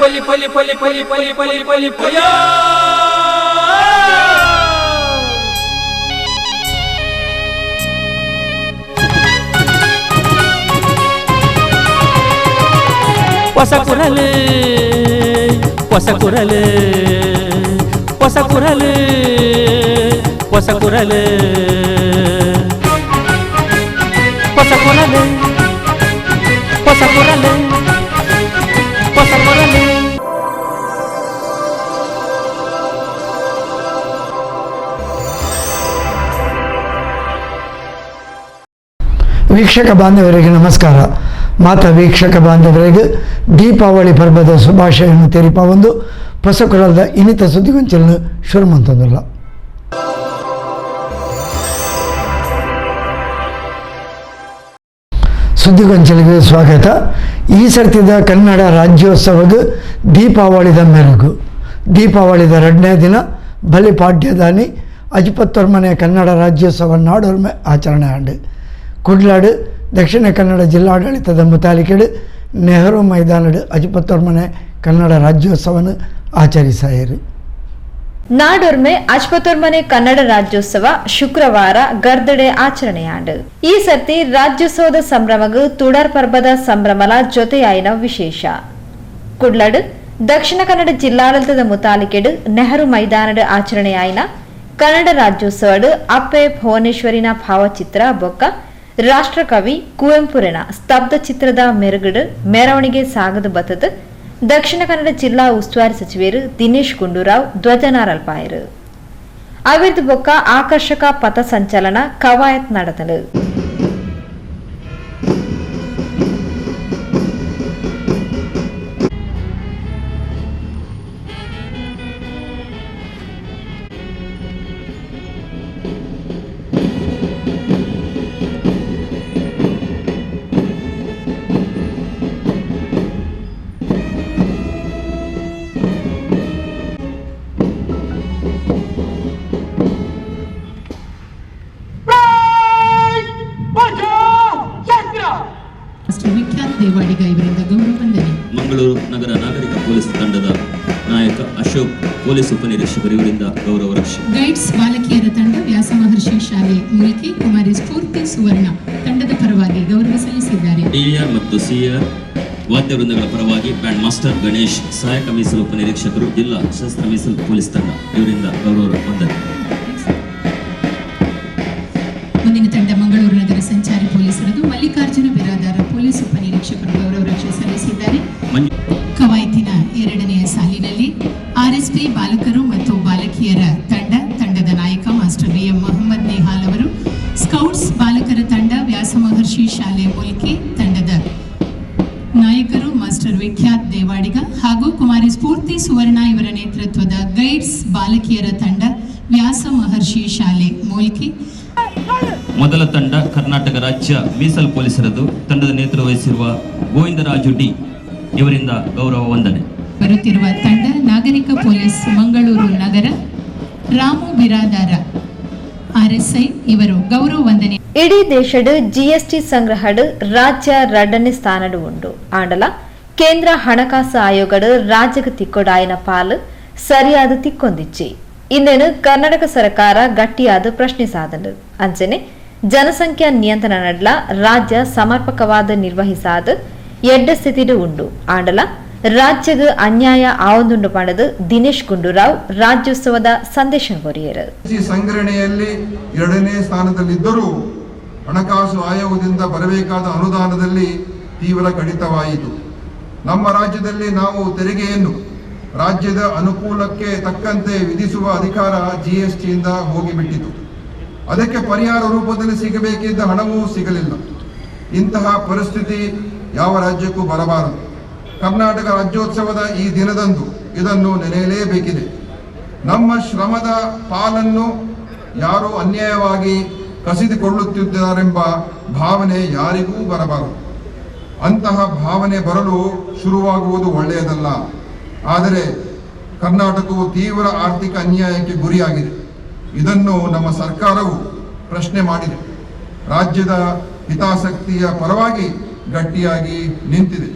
ಪಲಿ ಪಲಿ ಪಲಿ ಪಲಿ ಪಲಿ ಪಲಿ ಪಲಿ ಪಯ. ಹೊಸ ಕುರಲು ಹೊಸ ಕುರಲು ಹೊಸ ಕುರಲು ಹೊಸ ಕುರಲು ಹೊಸ ಕುರಲು ಹೊಸ ಕುರಲು ಹೊಸ ಕುರಲು. ವೀಕ್ಷಕ ಬಾಂಧವರಿಗೆ ನಮಸ್ಕಾರ. ಮಾತ ವೀಕ್ಷಕ ಬಾಂಧವರಿಗೆ ದೀಪಾವಳಿ ಪರ್ವದ ಶುಭಾಶಯನ್ನು ತೆರಿಪ ಒಂದು ಹೊಸಕುಳದ ಇನ್ನಿತ ಸುದ್ದಿಗೊಂಚಲನ್ನು ಶುರು ಮಂತಂದಿಲ್ಲ. ಸುದ್ದಿಗೊಂಚಲಿಗೆ ಸ್ವಾಗತ. ಈ ಸರ್ತಿದ ಕನ್ನಡ ರಾಜ್ಯೋತ್ಸವದ ದೀಪಾವಳಿದ ಮೆರುಗು. ದೀಪಾವಳಿದ ಎರಡನೇ ದಿನ ಬಲಿಪಾಡ್ಯದಾನಿ ಅಜಿಪತ್ತೊರ್ಮನೆ ಕನ್ನಡ ರಾಜ್ಯೋತ್ಸವ ನಾಡೊರ್ಮೆ ಆಚರಣೆ ಆಂಡು. ಕುಡ್ಲಾಡು ದಕ್ಷಿಣ ಕನ್ನಡ ಜಿಲ್ಲಾಡಳಿತದ ಮುತಾಲಿಕೆಡು ನೆಹರು ಮೈದಾನಡು ಅಜಿಪತ್ತೊರ್ಮನೆ ಕನ್ನಡ ರಾಜ್ಯೋತ್ಸವನ ಆಚರಿಸಾಯರು. ನಾಡೊರ್ಮೆ ಅಜ್ಪತೊರ್ಮನೆ ಕನ್ನಡ ರಾಜ್ಯೋತ್ಸವ ಶುಕ್ರವಾರ ಗರ್ದಡೆ ಆಚರಣೆಯಾಂಡು. ಈ ಸರ್ತಿ ರಾಜ್ಯೋತ್ಸವದ ಸಂಭ್ರಮಗು ತುಡರ್ ಪರ್ಬದ ಸಂಭ್ರಮಲ ಜೊತೆಯಾಯಿನ ವಿಶೇಷ. ಕುಡ್ಲಡು ದಕ್ಷಿಣ ಕನ್ನಡ ಜಿಲ್ಲಾಡಳಿತದ ಮುತಾಲಿಕೆಡು ನೆಹರು ಮೈದಾನಡು ಆಚರಣೆಯಾಯಿನ ಕನ್ನಡ ರಾಜ್ಯೋತ್ಸವಡು ಅಪ್ಪೆ ಭುವನೇಶ್ವರಿನ ಭಾವಚಿತ್ರ ಬೊಕ್ಕ ರಾಷ್ಟ್ರಕವಿ ಕುವೆಂಪುರೆನ ಸ್ತಬ್ಧ ಚಿತ್ರದ ಮೆರುಗಡು ಮೆರವಣಿಗೆ ಸಾಗದು ಬತ್ತದು ದಕ್ಷಿಣ ಕನ್ನಡ ಜಿಲ್ಲಾ ಉಸ್ತುವಾರಿ ಸಚಿವರು ದಿನೇಶ್ ಗುಂಡೂರಾವ್ ಧ್ವಜನಾರಲ್ಪಾಯರು. ಅವಿರ್ದು ಬೊಕ್ಕ ಆಕರ್ಷಕ ಪಥ ಸಂಚಲನ ಕವಾಯತ್ ನಡೆದಳು. ವಿಖ್ಯಾತ ದೇವಾಡಿಗ ಇವರಿಂದ ಗೌರವ ವಂದನೆ. ಮಂಗಳೂರು ನಗರ ನಾಗರಿಕ ಪೊಲೀಸ್ ತಂಡದ ನಾಯಕ ಅಶೋಕ್ ಪೊಲೀಸ್ ಉಪನಿರೀಕ್ಷಕರು ಇವರಿಂದ ಗೌರವ ರಕ್ಷೆ. ಗೈಡ್ಸ್ ಬಾಲಕಿಯರ ತಂಡ ವ್ಯಾಸ ಮಹರ್ಷಿ ಶಾಲೆ ಮೂಲ್ಕಿ ಕುಮಾರಿ ಸ್ಫೂರ್ತಿ ಸುವರ್ಣ ತಂಡದ ಪರವಾಗಿ ಗೌರವ ಸಲ್ಲಿಸಿದ್ದಾರೆ. ಡಿಆರ್ ಮತ್ತು ಸಿಆರ್ ವಾದ್ಯ ವೃಂದಗಳ ಪರವಾಗಿ ಬ್ಯಾಂಡ್ ಮಾಸ್ಟರ್ ಗಣೇಶ್, ಸಹಾಯಕ ಮೀಸಲು ಉಪನಿರೀಕ್ಷಕರು, ಜಿಲ್ಲಾ ಸಶಸ್ತ್ರ ಮೀಸಲು ಪೊಲೀಸ್ ತಂಡ ಇವರಿಂದ ಗೌರವ ವಂದನೆ. ಮುಂದಿನ ತಂಡ ಮಂಗಳೂರು ನಗರ ಸಂಚಾರಿ ಪೊಲೀಸರದು. ಮಲ್ಲಿಕಾರ್ಜುನ ಬಿರಾದಾರ ಪೊಲೀಸ್ ಉಪನಿರೀಕ್ಷಕರು ಗೌರವ ರಕ್ಷೆ ಸಲ್ಲಿಸಿದ್ದಾರೆ. ಮಂಜು ಕವಾಯತಿನ ಎರಡನೆಯ ಸಾಲಿನಲ್ಲಿ ಆರ್ಎಸ್ಪಿ ಬಾಲಕರು ಮತ್ತು ಬಾಲಕಿಯರ ತಂಡ, ತಂಡದ ನಾಯಕ master B M Mohammed Nihal ಅವರು. ಸ್ಕೌಟ್ಸ್ ಬಾಲಕರ ತಂಡ ವ್ಯಾಸ ಮಹರ್ಷಿ ಶಾಲೆ ಮುಲ್ಕಿ, ತಂಡದ ನಾಯಕರು ಮಾಸ್ಟರ್ ವಿಖ್ಯಾತ್ ದೇವಾಡಿಗ ಹಾಗೂ ಕುಮಾರಿ ಸ್ಫೂರ್ತಿ ಸುವರ್ಣ ಇವರ ನೇತೃತ್ವದ ಗೈಡ್ಸ್ ಬಾಲಕಿಯರ ತಂಡ ವ್ಯಾಸ ಮಹರ್ಷಿ ಶಾಲೆ ಮೂಲ್ಕಿ. ಮೊದಲ ತಂಡ ಕರ್ನಾಟಕ ರಾಜ್ಯ ಮೀಸಲು ಪೊಲೀಸರದು. ತಂಡದ ನೇತೃತ್ವ ವಹಿಸಿರುವ ಗೋವಿಂದರಾಜು ಡಿ ಇವರಿಂದ ಗೌರವ ವಂದನೆ. ಬರುತ್ತಿರುವ ತಂಡ ನಾಗರಿಕ ಪೊಲೀಸ್ ಮಂಗಳೂರು ನಗರ, ರಾಮು ಬಿರಾದಾರ ಆರ್ಎಸ್ಐ ಇವರು ಗೌರವ ವಂದನೆ. ಇಡೀ ದೇಶಡ್ ಜಿಎಸ್ಟಿ ಸಂಗ್ರಹಡ್ ರಾಜ್ಯ ರಡ್ಡನೇ ಸ್ಥಾನಡು ಉಂಡು. ಆಂಡಲ ಕೇಂದ್ರ ಹಣಕಾಸು ಆಯೋಗಡು ರಾಜ್ಯಕ್ಕೆ ತಿಕ್ಕೊಡಾಯಿನ ಪಾಲು ಸರಿಯಾದ ತಿಕ್ಕೊಂದಿಚ್ಚಿ. ಇಂದೇನು ಕರ್ನಾಟಕ ಸರ್ಕಾರ ಗಟ್ಟಿಯಾದ ಪ್ರಶ್ನೆ ಸಾಧನು. ಅಂಚನೆ ಜನಸಂಖ್ಯಾ ನಿಯಂತ್ರಣ ನಡ್ಲ ರಾಜ್ಯ ಸಮರ್ಪಕವಾದ ನಿರ್ವಹಿಸಾದ ಎಡ್ಡ ಸ್ಥಿತಿಡು ಉಂಡು. ಆಂಡಲ ರಾಜ್ಯಗ್ ಅನ್ಯಾಯ ಆವೊಂದುಂಡು ಪಂಡದು ದಿನೇಶ್ ಗುಂಡೂರಾವ್ ರಾಜ್ಯೋತ್ಸವದ ಸಂದೇಶ ಕೊರಿಯರು. ಜಿ ಸಂಗ್ರಹಣೆಯಲ್ಲಿ ಎರಡನೇ ಸ್ಥಾನದಲ್ಲಿದ್ದರೂ ಹಣಕಾಸು ಆಯೋಗದಿಂದ ಬರಬೇಕಾದ ಅನುದಾನದಲ್ಲಿ ತೀವ್ರ ಕಡಿತವಾಯಿತು. ನಮ್ಮ ರಾಜ್ಯದಲ್ಲಿ ನಾವು ತೆರಿಗೆಯನ್ನು ರಾಜ್ಯದ ಅನುಕೂಲಕ್ಕೆ ತಕ್ಕಂತೆ ವಿಧಿಸುವ ಅಧಿಕಾರ ಜಿಎಸ್ಟಿಯಿಂದ ಹೋಗಿಬಿಟ್ಟಿತು. ಅದಕ್ಕೆ ಪರಿಹಾರ ರೂಪದಲ್ಲಿ ಸಿಗಬೇಕಿದ್ದ ಹಣವೂ ಸಿಗಲಿಲ್ಲ. ಇಂತಹ ಪರಿಸ್ಥಿತಿ ಯಾವ ರಾಜ್ಯಕ್ಕೂ ಬರಬಾರದು. ಕರ್ನಾಟಕ ರಾಜ್ಯೋತ್ಸವದ ಈ ದಿನದಂದು ಇದನ್ನು ನೆನೆಯಲೇಬೇಕಿದೆ. ನಮ್ಮ ಶ್ರಮದ ಪಾಲನ್ನು ಯಾರು ಅನ್ಯಾಯವಾಗಿ ಕಸಿದುಕೊಳ್ಳುತ್ತಿದ್ದಾರೆಂಬ ಭಾವನೆ ಯಾರಿಗೂ ಬರಬಾರದು. ಅಂತಹ ಭಾವನೆ ಬರಲು ಶುರುವಾಗುವುದು ಒಳ್ಳೆಯದಲ್ಲ. ಆದರೆ ಕರ್ನಾಟಕವು ತೀವ್ರ ಆರ್ಥಿಕ ಅನ್ಯಾಯಕ್ಕೆ ಗುರಿಯಾಗಿದೆ. ಇದನ್ನು ನಮ್ಮ ಸರ್ಕಾರವು ಪ್ರಶ್ನೆ ಮಾಡಿದೆ. ರಾಜ್ಯದ ಹಿತಾಸಕ್ತಿಯ ಪರವಾಗಿ ಗಟ್ಟಿಯಾಗಿ ನಿಂತಿದೆ.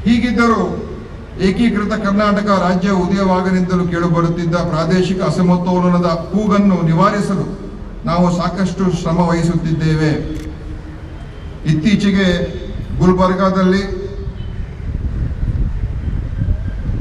ಹೀಗಿದ್ದರೂ ಏಕೀಕೃತ ಕರ್ನಾಟಕ ರಾಜ್ಯ ಉದಯವಾಗನಿಂದಲೂ ಕೇಳಿಬರುತ್ತಿದ್ದ ಪ್ರಾದೇಶಿಕ ಅಸಮತೋಲನದ ಕೂಗನ್ನು ನಿವಾರಿಸಲು ನಾವು ಸಾಕಷ್ಟು ಶ್ರಮ ವಹಿಸುತ್ತಿದ್ದೇವೆ. ಇತ್ತೀಚೆಗೆ ಗುಲ್ಬರ್ಗಾದಲ್ಲಿ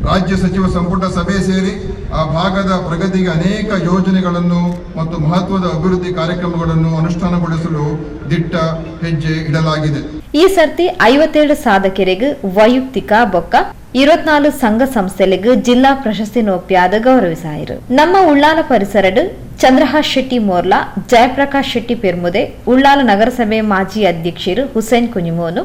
ರಾಜ್ಯ ಸಚಿವ ಸಂಪುಟ ಸಭೆ ಸೇರಿ ಆ ಭಾಗದ ಪ್ರಗತಿಗೆ ಅನೇಕ ಯೋಜನೆಗಳನ್ನು ಮತ್ತು ಮಹತ್ವದ ಅಭಿವೃದ್ಧಿ ಕಾರ್ಯಕ್ರಮಗಳನ್ನು ಅನುಷ್ಠಾನಗೊಳಿಸಲು ದಿಟ್ಟ ಹೆಜ್ಜೆ ಇಡಲಾಗಿದೆ. ಈ ಸರ್ತಿ 57 ಸಾಧಕರಿಗೆ ವೈಯಕ್ತಿಕ ಬೊಕ್ಕ 24 ಸಂಘ ಸಂಸ್ಥೆಗಳಿಗೆ ಜಿಲ್ಲಾ ಪ್ರಶಸ್ತಿ ನೋಪ್ಯಾದ ಗೌರವಿಸಾಯಿರು. ನಮ್ಮ ಉಳ್ಳಾಲ ಪರಿಸರಡು ಚಂದ್ರಹಾಸ್ ಶೆಟ್ಟಿ ಮೋರ್ಲಾ, ಜಯಪ್ರಕಾಶ್ ಶೆಟ್ಟಿ ಪೆರ್ಮುದೆ, ಉಳ್ಳಾಲ ನಗರಸಭೆ ಮಾಜಿ ಅಧ್ಯಕ್ಷರು ಹುಸೇನ್ ಕುഞ്ഞുಮೋನು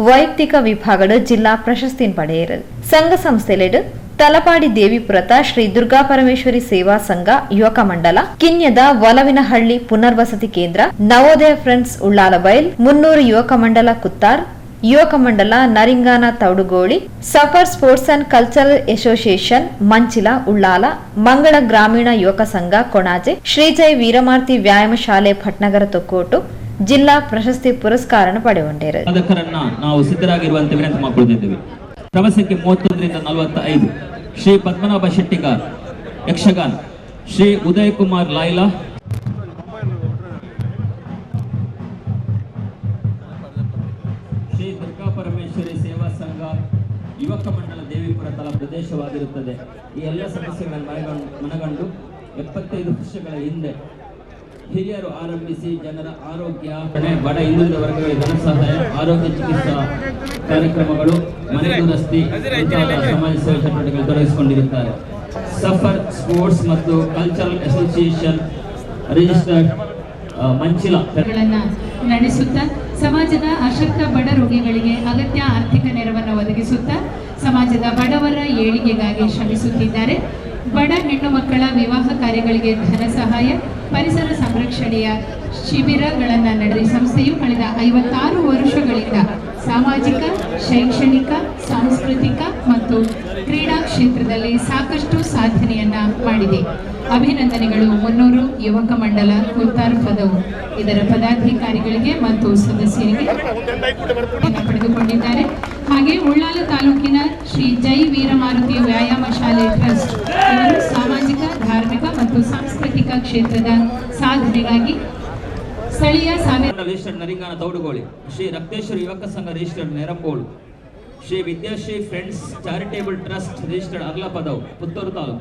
ವೈಯಕ್ತಿಕ ವಿಭಾಗದ ಜಿಲ್ಲಾ ಪ್ರಶಸ್ತಿ ಪಡೆಯರು. ಸಂಘ ಸಂಸ್ಥೆಲೆಡು ತಲಪಾಡಿ ದೇವಿಪುರತ ಶ್ರೀ ದುರ್ಗಾ ಪರಮೇಶ್ವರಿ ಸೇವಾ ಸಂಘ ಯುವಕ ಮಂಡಲ, ಕಿನ್ಯದ ಒಲವಿನಹಳ್ಳಿ ಪುನರ್ವಸತಿ ಕೇಂದ್ರ, ನವೋದಯ ಫ್ರೆಂಡ್ಸ್ ಉಳ್ಳಾಲ ಬೈಲ್, 300 ಯುವಕ ಮಂಡಲ ಕುತ್ತಾರ್, ಯುವಕ ಮಂಡಲ Naringana Thoudugoli, Safar sports and cultural association Manchila Ullal, Mangala Grameena Yuvaka Sangha Konaje, Shri Jai Veeramarthi ವ್ಯಾಯಾಮ ಶಾಲೆ ಭಟ್ನಗರ ತೊಕ್ಕೋಟು ಜಿಲ್ಲಾ ಪ್ರಶಸ್ತಿ ಪುರಸ್ಕಾರ ಪಡೆಗೊಂಡಿರು. ಸಾಧಕರನ್ನ ನಾವು ಸಿದ್ಧರಾಗಿರುವಂತೆ ವಿನಂತಿ ಮಾಡಿಕೊಳ್ಳುತ್ತಿದ್ದೇವೆ. ಕ್ರಮ ಸಂಖ್ಯೆ 31 ರಿಂದ 45 ಶ್ರೀ ಪದ್ಮನಾಭ ಶೆಟ್ಟಿಗಾರ್ ಯಕ್ಷಗಾನ, ಶ್ರೀ ಉದಯ್ ಕುಮಾರ್ ಲಾಯ್ಲಾ, ಶ್ರೀ ದುರ್ಗಾ ಪರಮೇಶ್ವರಿ ಸೇವಾ ಸಂಘ ಯುವಕ ಮಂಡಲ ದೇವಿಪುರ ತಲ ಪ್ರದೇಶವಾಗಿರುತ್ತದೆ. ಈ ಎಲ್ಲ ಸಮಸ್ಯೆಗಳನ್ನು ಮನಗಂಡು 75 ವರ್ಷಗಳ ಹಿಂದೆ ಹಿರಿಯರು ಆರಂಭಿಸಿ ಜನರ ಆರೋಗ್ಯ, ಬಡ ಹಿಂದುಳಿದ ವರ್ಗಗಳಿಗೆ ಧನ ಸಹಾಯ, ಆರೋಗ್ಯ ಚಿಕಿತ್ಸಾ ಕಾರ್ಯಕ್ರಮಗಳು, ಮನೆ ದುರಸ್ತಿ ಸಮಾಜ ಸೇವೆ ಚಟುವಟಿಕೆಗಳು ತೊಡಗಿಸಿಕೊಂಡಿರುತ್ತಾರೆ. ಸಫರ್ ಸ್ಪೋರ್ಟ್ಸ್ ಮತ್ತು cultural association registered Manchila ನಡೆಸುತ್ತಾ ಸಮಾಜದ ಅಶಕ್ತ ಬಡ ರೋಗಿಗಳಿಗೆ ಅಗತ್ಯ ಆರ್ಥಿಕ ನೆರವನ್ನು ಒದಗಿಸುತ್ತಾ ಸಮಾಜದ ಬಡವರ ಏಳಿಗೆಗಾಗಿ ಶ್ರಮಿಸುತ್ತಿದ್ದಾರೆ. ಬಡ ಹೆಣ್ಣು ಮಕ್ಕಳ ವಿವಾಹ ಕಾರ್ಯಗಳಿಗೆ ಧನ ಸಹಾಯ, ಪರಿಸರ ಸಂರಕ್ಷಣೆಯ ಶಿಬಿರಗಳನ್ನು ನಡೆಸಿ ಸಂಸ್ಥೆಯು ಕಳೆದ 56 ವರ್ಷಗಳಿಂದ ಸಾಮಾಜಿಕ, ಶೈಕ್ಷಣಿಕ, ಸಾಂಸ್ಕೃತಿಕ ಮತ್ತು ಕ್ರೀಡಾ ಕ್ಷೇತ್ರದಲ್ಲಿ ಸಾಕಷ್ಟು ಸಾಧನೆಯನ್ನ ಮಾಡಿದೆ. ಅಭಿನಂದನೆಗಳು 300 ಯುವಕ ಮಂಡಲ ಕುತ್ತಾರ್ ಪದವು ಇದರ ಪದಾಧಿಕಾರಿಗಳಿಗೆ ಮತ್ತು ಸದಸ್ಯರಿಗೆ ಪಡೆದುಕೊಂಡಿದ್ದಾರೆ. ಹಾಗೆ ಉಳ್ಳಾಲ ತಾಲೂಕಿನ ಶ್ರೀ ಜೈ ವೀರಮಾರುತಿ ವ್ಯಾಯಾಮ ಶಾಲೆ ಟ್ರಸ್ಟ್ ಇವರು ಸಾಮಾಜಿಕ, ಧಾರ್ಮಿಕ ಮತ್ತು ಸಾಂಸ್ಕೃತಿಕ ಕ್ಷೇತ್ರದ ಸಾಧನೆಗಾಗಿ ಸ್ಥಳೀಯ registered Naringana Thoudugoli, Shri Rakteshwara Yuvaka Sangha registered Nerambolu, Shri Vidyashree friends charitable trust registered Aglapadavu, Puttur taluk,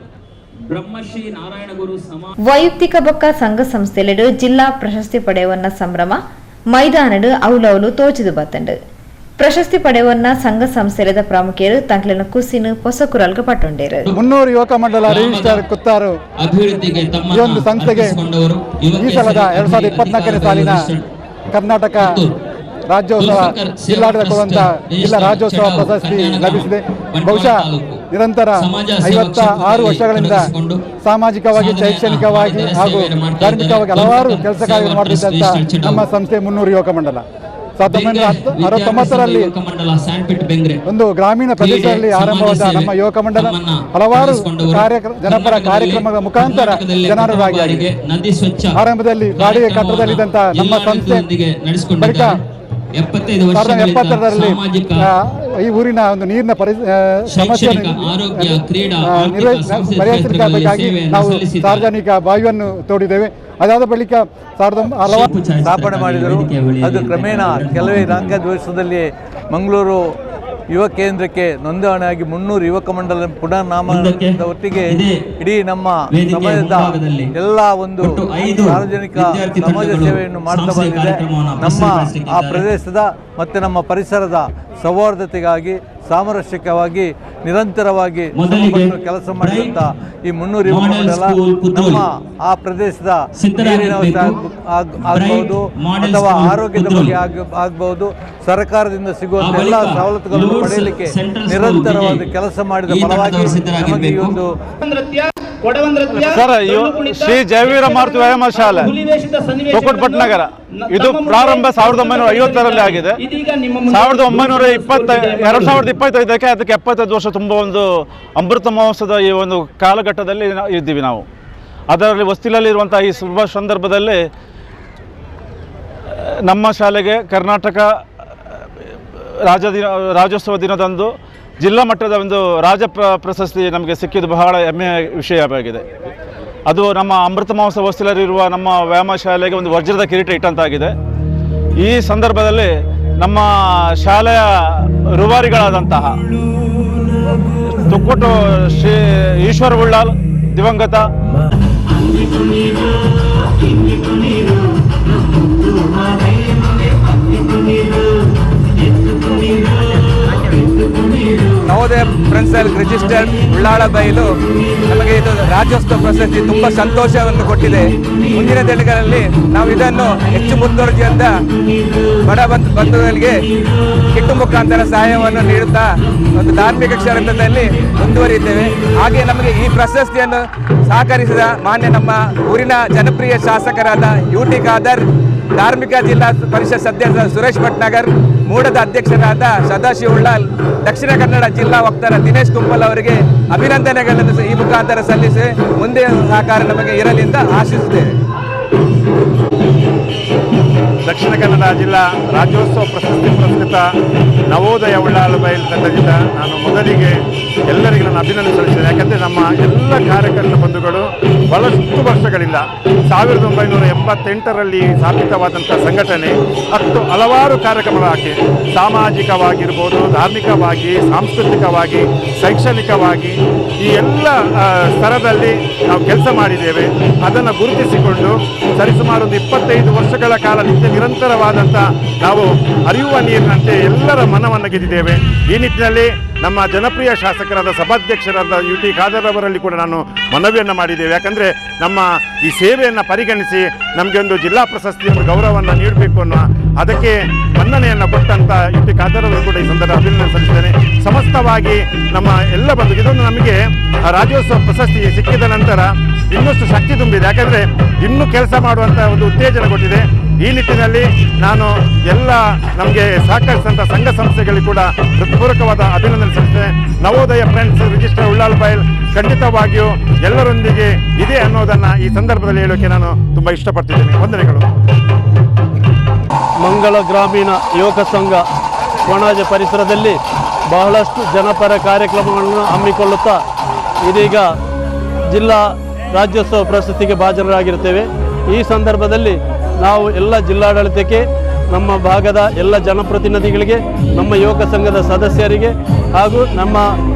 Brahmashri Narayanaguru ಸಮಾ ವೈಯಕ್ತಿಕ ಬೊಕ್ಕ ಸಂಘ ಸಂಸ್ಥೆಲೆಡು ಜಿಲ್ಲಾ ಪ್ರಶಸ್ತಿ ಪಡೆಯುವನ್ನ ಸಂಭ್ರಮ ಮೈದಾನಡು ಔಲೌಲು ತೋಚಿದು ಬತ್ತಂಡು. ಪ್ರಶಸ್ತಿ ಪಡೆಯುವನ್ನ ಸಂಘ ಸಂಸ್ಥೆಲೆದ ಪ್ರಾಮುಖ್ಯರು ತಂಕ್ಲೆನ ಕುಸಿನ ಪೊಸಕುರಲ್ಗೆ ಪಟ್ಟೊಂಡೇರು. 300 ಯುವಕ ಮಂಡಲ ರಿಜಿಸ್ಟರ್ ಕುತ್ತಾರು ಅಭಿವೃದ್ಧಿಗೆ ಈ ಒಂದು ಸಂಸ್ಥೆಗೆ ಈ ಸಲದ 2024ನೇ ಸಾಲಿನ ಕರ್ನಾಟಕ ರಾಜ್ಯೋತ್ಸವ ಜಿಲ್ಲಾಡಳಿತ ಕೊಡುವಂತಹ ಜಿಲ್ಲಾ ರಾಜ್ಯೋತ್ಸವ ಪ್ರಶಸ್ತಿ ಲಭಿಸಿದೆ. ಬಹುಶಃ ನಿರಂತರ 56 ವರ್ಷಗಳಿಂದ ಸಾಮಾಜಿಕವಾಗಿ, ಶೈಕ್ಷಣಿಕವಾಗಿ ಹಾಗೂ ಧಾರ್ಮಿಕವಾಗಿ ಹಲವಾರು ಕೆಲಸ ಕಾರ್ಯಗಳು ಮಾಡುತ್ತಿದ್ದಂಥ ನಮ್ಮ ಸಂಸ್ಥೆ 300 ಯುವಕ ಮಂಡಲ 1969ರಲ್ಲಿ ಒಂದು ಗ್ರಾಮೀಣ ಪ್ರದೇಶದಲ್ಲಿ ಆರಂಭವಾದ ನಮ್ಮ ಯುವಕ ಮಂಡಲ ಹಲವಾರು ಜನಪರ ಕಾರ್ಯಕ್ರಮಗಳ ಮುಖಾಂತರ ಜನಾನುರಾಗಿಯಾಗಿದೆ. ಆರಂಭದಲ್ಲಿ ಬಾಡಿಗೆ ಕಟ್ಟಡದಲ್ಲಿದ್ದಂತಹ ನಮ್ಮ ಸಂಸ್ಥೆ ಬಳಿಕ 1972ರಲ್ಲಿ ಈ ಊರಿನ ಒಂದು ನೀರಿನ ಸಮಸ್ಯೆಯನ್ನು ಪರಿಹರಿಸಬೇಕಾಗಿ ನಾವು ಸಾರ್ವಜನಿಕ ಬಾವಿಯನ್ನು ತೋಡಿದ್ದೇವೆ. ಅದಾದ ಬಳಿಕ ಹಲವಾರು ಸ್ಥಾಪನೆ ಮಾಡಿದರು. ಅದು ಕ್ರಮೇಣ ಕೆಲವೇ 4-5 ವರ್ಷದಲ್ಲಿ ಮಂಗಳೂರು ಯುವ ಕೇಂದ್ರಕ್ಕೆ ನೋಂದಣಿಯಾಗಿ 300 ಯುವಕ ಮಂಡಲ ಪುನರ್ನಾಮದ ಒಟ್ಟಿಗೆ ಇಡೀ ನಮ್ಮ ಸಮಾಜದ ಎಲ್ಲ ಒಂದು ಸಾರ್ವಜನಿಕ ಸಮಾಜ ಸೇವೆಯನ್ನು ಮಾಡ್ತಾ ಬಂದಿದೆ. ನಮ್ಮ ಆ ಪ್ರದೇಶದ ಮತ್ತು ನಮ್ಮ ಪರಿಸರದ ಸೌಹಾರ್ದತೆಗಾಗಿ ಸಾಮರಸ್ಯವಾಗಿ ನಿರಂತರವಾಗಿ ಕೆಲಸ ಮಾಡಿದಂಥ ಈ 300 ಯುವಕ ಮಂಡಲ ನಮ್ಮ ಆ ಪ್ರದೇಶದ ನೀರಿನ ಆಗ್ಬಹುದು ಅಥವಾ ಆರೋಗ್ಯದ ಬಗ್ಗೆ ಆಗ್ಬಹುದು, ಸರ್ಕಾರದಿಂದ ಸಿಗುವಂಥ ಎಲ್ಲ ಸವಲತ್ತುಗಳನ್ನು ಪಡೆಯಲಿಕ್ಕೆ ನಿರಂತರವಾದ ಕೆಲಸ ಮಾಡಿದ ಫಲವಾಗಿ ನಮಗೆ ಈ ಒಂದು ಸರ್ ಶ್ರೀ ಜಯವೀರ ಮಾರುತಿ ವ್ಯಾಯಾಮ ಶಾಲೆ ತೊಕ್ಕೊಟ್ಟು ಪಟ್ನಗರ ಇದು ಪ್ರಾರಂಭ 1950ರಲ್ಲಿ ಆಗಿದೆ. 1925ಕ್ಕೆ ಅದಕ್ಕೆ 75 ವರ್ಷ ತುಂಬ ಒಂದು ಅಮೃತ ಮಹೋತ್ಸವದ ಈ ಒಂದು ಕಾಲಘಟ್ಟದಲ್ಲಿ ಇದ್ದೀವಿ ನಾವು. ಅದರಲ್ಲಿ ಹೊಸ್ತಿಲಲ್ಲಿ ಇರುವಂಥ ಈ ಶುಭ ಸಂದರ್ಭದಲ್ಲಿ ನಮ್ಮ ಶಾಲೆಗೆ ಕರ್ನಾಟಕ ರಾಜ್ಯೋತ್ಸವ ದಿನದಂದು ಜಿಲ್ಲಾ ಮಟ್ಟದ ಒಂದು ರಾಜ್ಯ ಪ್ರಶಸ್ತಿ ನಮಗೆ ಸಿಕ್ಕಿದ್ದು ಬಹಳ ಹೆಮ್ಮೆಯ ವಿಷಯವಾಗಿದೆ. ಅದು ನಮ್ಮ ಅಮೃತ ಮಹೋತ್ಸವ ಹೊಸ್ತಿಲಲ್ಲಿರುವ ನಮ್ಮ ವ್ಯಾಯಾಮ ಶಾಲೆಗೆ ಒಂದು ವಜ್ರದ ಕಿರೀಟ ಇಟ್ಟಂತಾಗಿದೆ. ಈ ಸಂದರ್ಭದಲ್ಲಿ ನಮ್ಮ ಶಾಲೆಯ ರೂವಾರಿಗಳಾದಂತಹ ತುಕ್ಕುಟು ಶ್ರೀ ಈಶ್ವರ ಉಳ್ಳಾಲ್ ದಿವಂಗತ, ನವೋದಯ friends registered Ullalabailu ನಮಗೆ ಇದು ರಾಜ್ಯೋತ್ಸವ ಪ್ರಶಸ್ತಿ ತುಂಬ ಸಂತೋಷವನ್ನು ಕೊಟ್ಟಿದೆ. ಮುಂದಿನ ದಿನಗಳಲ್ಲಿ ನಾವು ಇದನ್ನು ಹೆಚ್ಚು ಮುಂದುವರಿಸಿದಂಥ ಬಡ ಬಂಧುಗಳಿಗೆ ಕಿಟ್ಟು ಮುಖಾಂತರ ಸಹಾಯವನ್ನು ನೀಡುತ್ತಾ ಒಂದು ಧಾರ್ಮಿಕ ಕ್ಷೇತ್ರದಲ್ಲಿ ಮುಂದುವರಿಯುತ್ತೇವೆ. ಹಾಗೆ ನಮಗೆ ಈ ಪ್ರಶಸ್ತಿಯನ್ನು ಸಹಕರಿಸಿದ ಮಾನ್ಯ ನಮ್ಮ ಊರಿನ ಜನಪ್ರಿಯ ಶಾಸಕರಾದ ಯು ಟಿ ಖಾದರ್, ಧಾರ್ಮಿಕ ಜಿಲ್ಲಾ ಪರಿಷತ್ ಸದಸ್ಯ ಸುರೇಶ್ ಭಟ್ನಾಗರ್, ಮೂಡದ ಅಧ್ಯಕ್ಷರಾದ ಸದಾಶಿವ ಉಳ್ಳಾಲ್, ದಕ್ಷಿಣ ಕನ್ನಡ ಜಿಲ್ಲಾ ವಕ್ತಾರ ದಿನೇಶ್ ಕುಂಪಲ್ ಅವರಿಗೆ ಅಭಿನಂದನೆಗಳನ್ನು ಈ ಮುಖಾಂತರ ಸಲ್ಲಿಸಿ ಮುಂದೆ ಸಹಕಾರ ನಮಗೆ ಇರಲಿ ಅಂತ ಆಶಿಸುತ್ತೇವೆ. ದಕ್ಷಿಣ ಕನ್ನಡ ಜಿಲ್ಲಾ ರಾಜ್ಯೋತ್ಸವ ಪ್ರಶಸ್ತಿ ಪುರಸ್ಕೃತ ನವೋದಯ ಉಳ್ಳಾಲಬೈಲ್ ತಂಡದಿಂದ ನಾನು ಮೊದಲಿಗೆ ಎಲ್ಲರಿಗೂ ನಾನು ಅಭಿನಂದನೆ ಸಲ್ಲಿಸ್ತೇನೆ. ಯಾಕಂದರೆ ನಮ್ಮ ಎಲ್ಲ ಕಾರ್ಯಕರ್ತ ಬಂಧುಗಳು ಬಹಳಷ್ಟು ವರ್ಷಗಳಿಂದ 1988ರಲ್ಲಿ ಸ್ಥಾಪಿತವಾದಂಥ ಸಂಘಟನೆ ಹತ್ತು ಹಲವಾರು ಕಾರ್ಯಕ್ರಮಗಳು ಹಾಕಿ ಸಾಮಾಜಿಕವಾಗಿರ್ಬೋದು, ಧಾರ್ಮಿಕವಾಗಿ, ಸಾಂಸ್ಕೃತಿಕವಾಗಿ, ಶೈಕ್ಷಣಿಕವಾಗಿ ಈ ಎಲ್ಲ ಸ್ತರದಲ್ಲಿ ನಾವು ಕೆಲಸ ಮಾಡಿದ್ದೇವೆ. ಅದನ್ನು ಗುರುತಿಸಿಕೊಂಡು ಸರಿಸುಮಾರು ಒಂದು 25 ವರ್ಷಗಳ ಕಾಲ ನಿತ್ಯ ನಿರಂತರವಾದಂಥ ನಾವು ಅರಿಯುವ ನೀರಿನಂತೆ ಎಲ್ಲರ ಮನವನ್ನು ಗೆದ್ದಿದ್ದೇವೆ. ಈ ನಿಟ್ಟಿನಲ್ಲಿ ನಮ್ಮ ಜನಪ್ರಿಯ ಶಾಸಕರಾದ ಸಭಾಧ್ಯಕ್ಷರಾದ ಯು ಟಿ ಖಾದರ್ ಅವರಲ್ಲಿ ಕೂಡ ನಾನು ಮನವಿಯನ್ನು ಮಾಡಿದ್ದೇವೆ. ಯಾಕಂದರೆ ನಮ್ಮ ಈ ಸೇವೆಯನ್ನು ಪರಿಗಣಿಸಿ ನಮಗೆ ಒಂದು ಜಿಲ್ಲಾ ಪ್ರಶಸ್ತಿಯನ್ನು ಗೌರವವನ್ನು ನೀಡಬೇಕು ಅನ್ನೋ ಅದಕ್ಕೆ ಮನ್ನಣೆಯನ್ನು ಕೊಟ್ಟಂಥ ಯು ಟಿ ಖಾದರ್ ಅವರು ಕೂಡ ಈ ಸಂದರ್ಭ ಅಭಿನಂದನೆ ಸಲ್ಲಿಸ್ತೇನೆ. ಸಮಸ್ತವಾಗಿ ನಮ್ಮ ಎಲ್ಲ ಬಂಧು ಇದೊಂದು ನಮಗೆ ರಾಜ್ಯೋತ್ಸವ ಪ್ರಶಸ್ತಿ ಸಿಕ್ಕಿದ ನಂತರ ಇನ್ನಷ್ಟು ಶಕ್ತಿ ತುಂಬಿದೆ. ಯಾಕಂದರೆ ಇನ್ನೂ ಕೆಲಸ ಮಾಡುವಂಥ ಒಂದು ಉತ್ತೇಜನ ಕೊಟ್ಟಿದೆ. ಈ ನಿಟ್ಟಿನಲ್ಲಿ ನಾನು ಎಲ್ಲ ನಮಗೆ ಸಹಕರಿಸಿದಂಥ ಸಂಘ ಸಂಸ್ಥೆಗಳಿಗೆ ಕೂಡ ಹೃತ್ಪೂರ್ವಕವಾದ ಅಭಿನಂದನೆ ಸಲ್ಲಿಸ್ತೇನೆ. ನವೋದಯ ಫ್ರೆಂಡ್ಸ್ ರಿಜಿಸ್ಟರ್ ಉಳ್ಳಾಲಬೈಲ್ ಖಂಡಿತವಾಗಿಯೂ ಎಲ್ಲರೊಂದಿಗೆ ಇದೆ ಅನ್ನೋದನ್ನು ಈ ಸಂದರ್ಭದಲ್ಲಿ ಹೇಳೋಕ್ಕೆ ನಾನು ತುಂಬ ಇಷ್ಟಪಡ್ತಿದ್ದೇನೆ. ವಂದನೆಗಳು. ಮಂಗಳ ಗ್ರಾಮೀಣ ಯುವಕ ಸಂಘ ಕೊಣಾಜೆ ಪರಿಸರದಲ್ಲಿ ಬಹಳಷ್ಟು ಜನಪರ ಕಾರ್ಯಕ್ರಮಗಳನ್ನು ಹಮ್ಮಿಕೊಳ್ಳುತ್ತಾ ಇದೀಗ ಜಿಲ್ಲಾ ರಾಜ್ಯೋತ್ಸವ ಪ್ರಶಸ್ತಿಗೆ ಭಾಜನರಾಗಿರುತ್ತೇವೆ. ಈ ಸಂದರ್ಭದಲ್ಲಿ ನಾವು ಎಲ್ಲ ಜಿಲ್ಲಾಡಳಿತಕ್ಕೆ, ನಮ್ಮ ಭಾಗದ ಎಲ್ಲ ಜನಪ್ರತಿನಿಧಿಗಳಿಗೆ, ನಮ್ಮ ಯುವಕ ಸಂಘದ ಸದಸ್ಯರಿಗೆ ಹಾಗೂ ನಮ್ಮ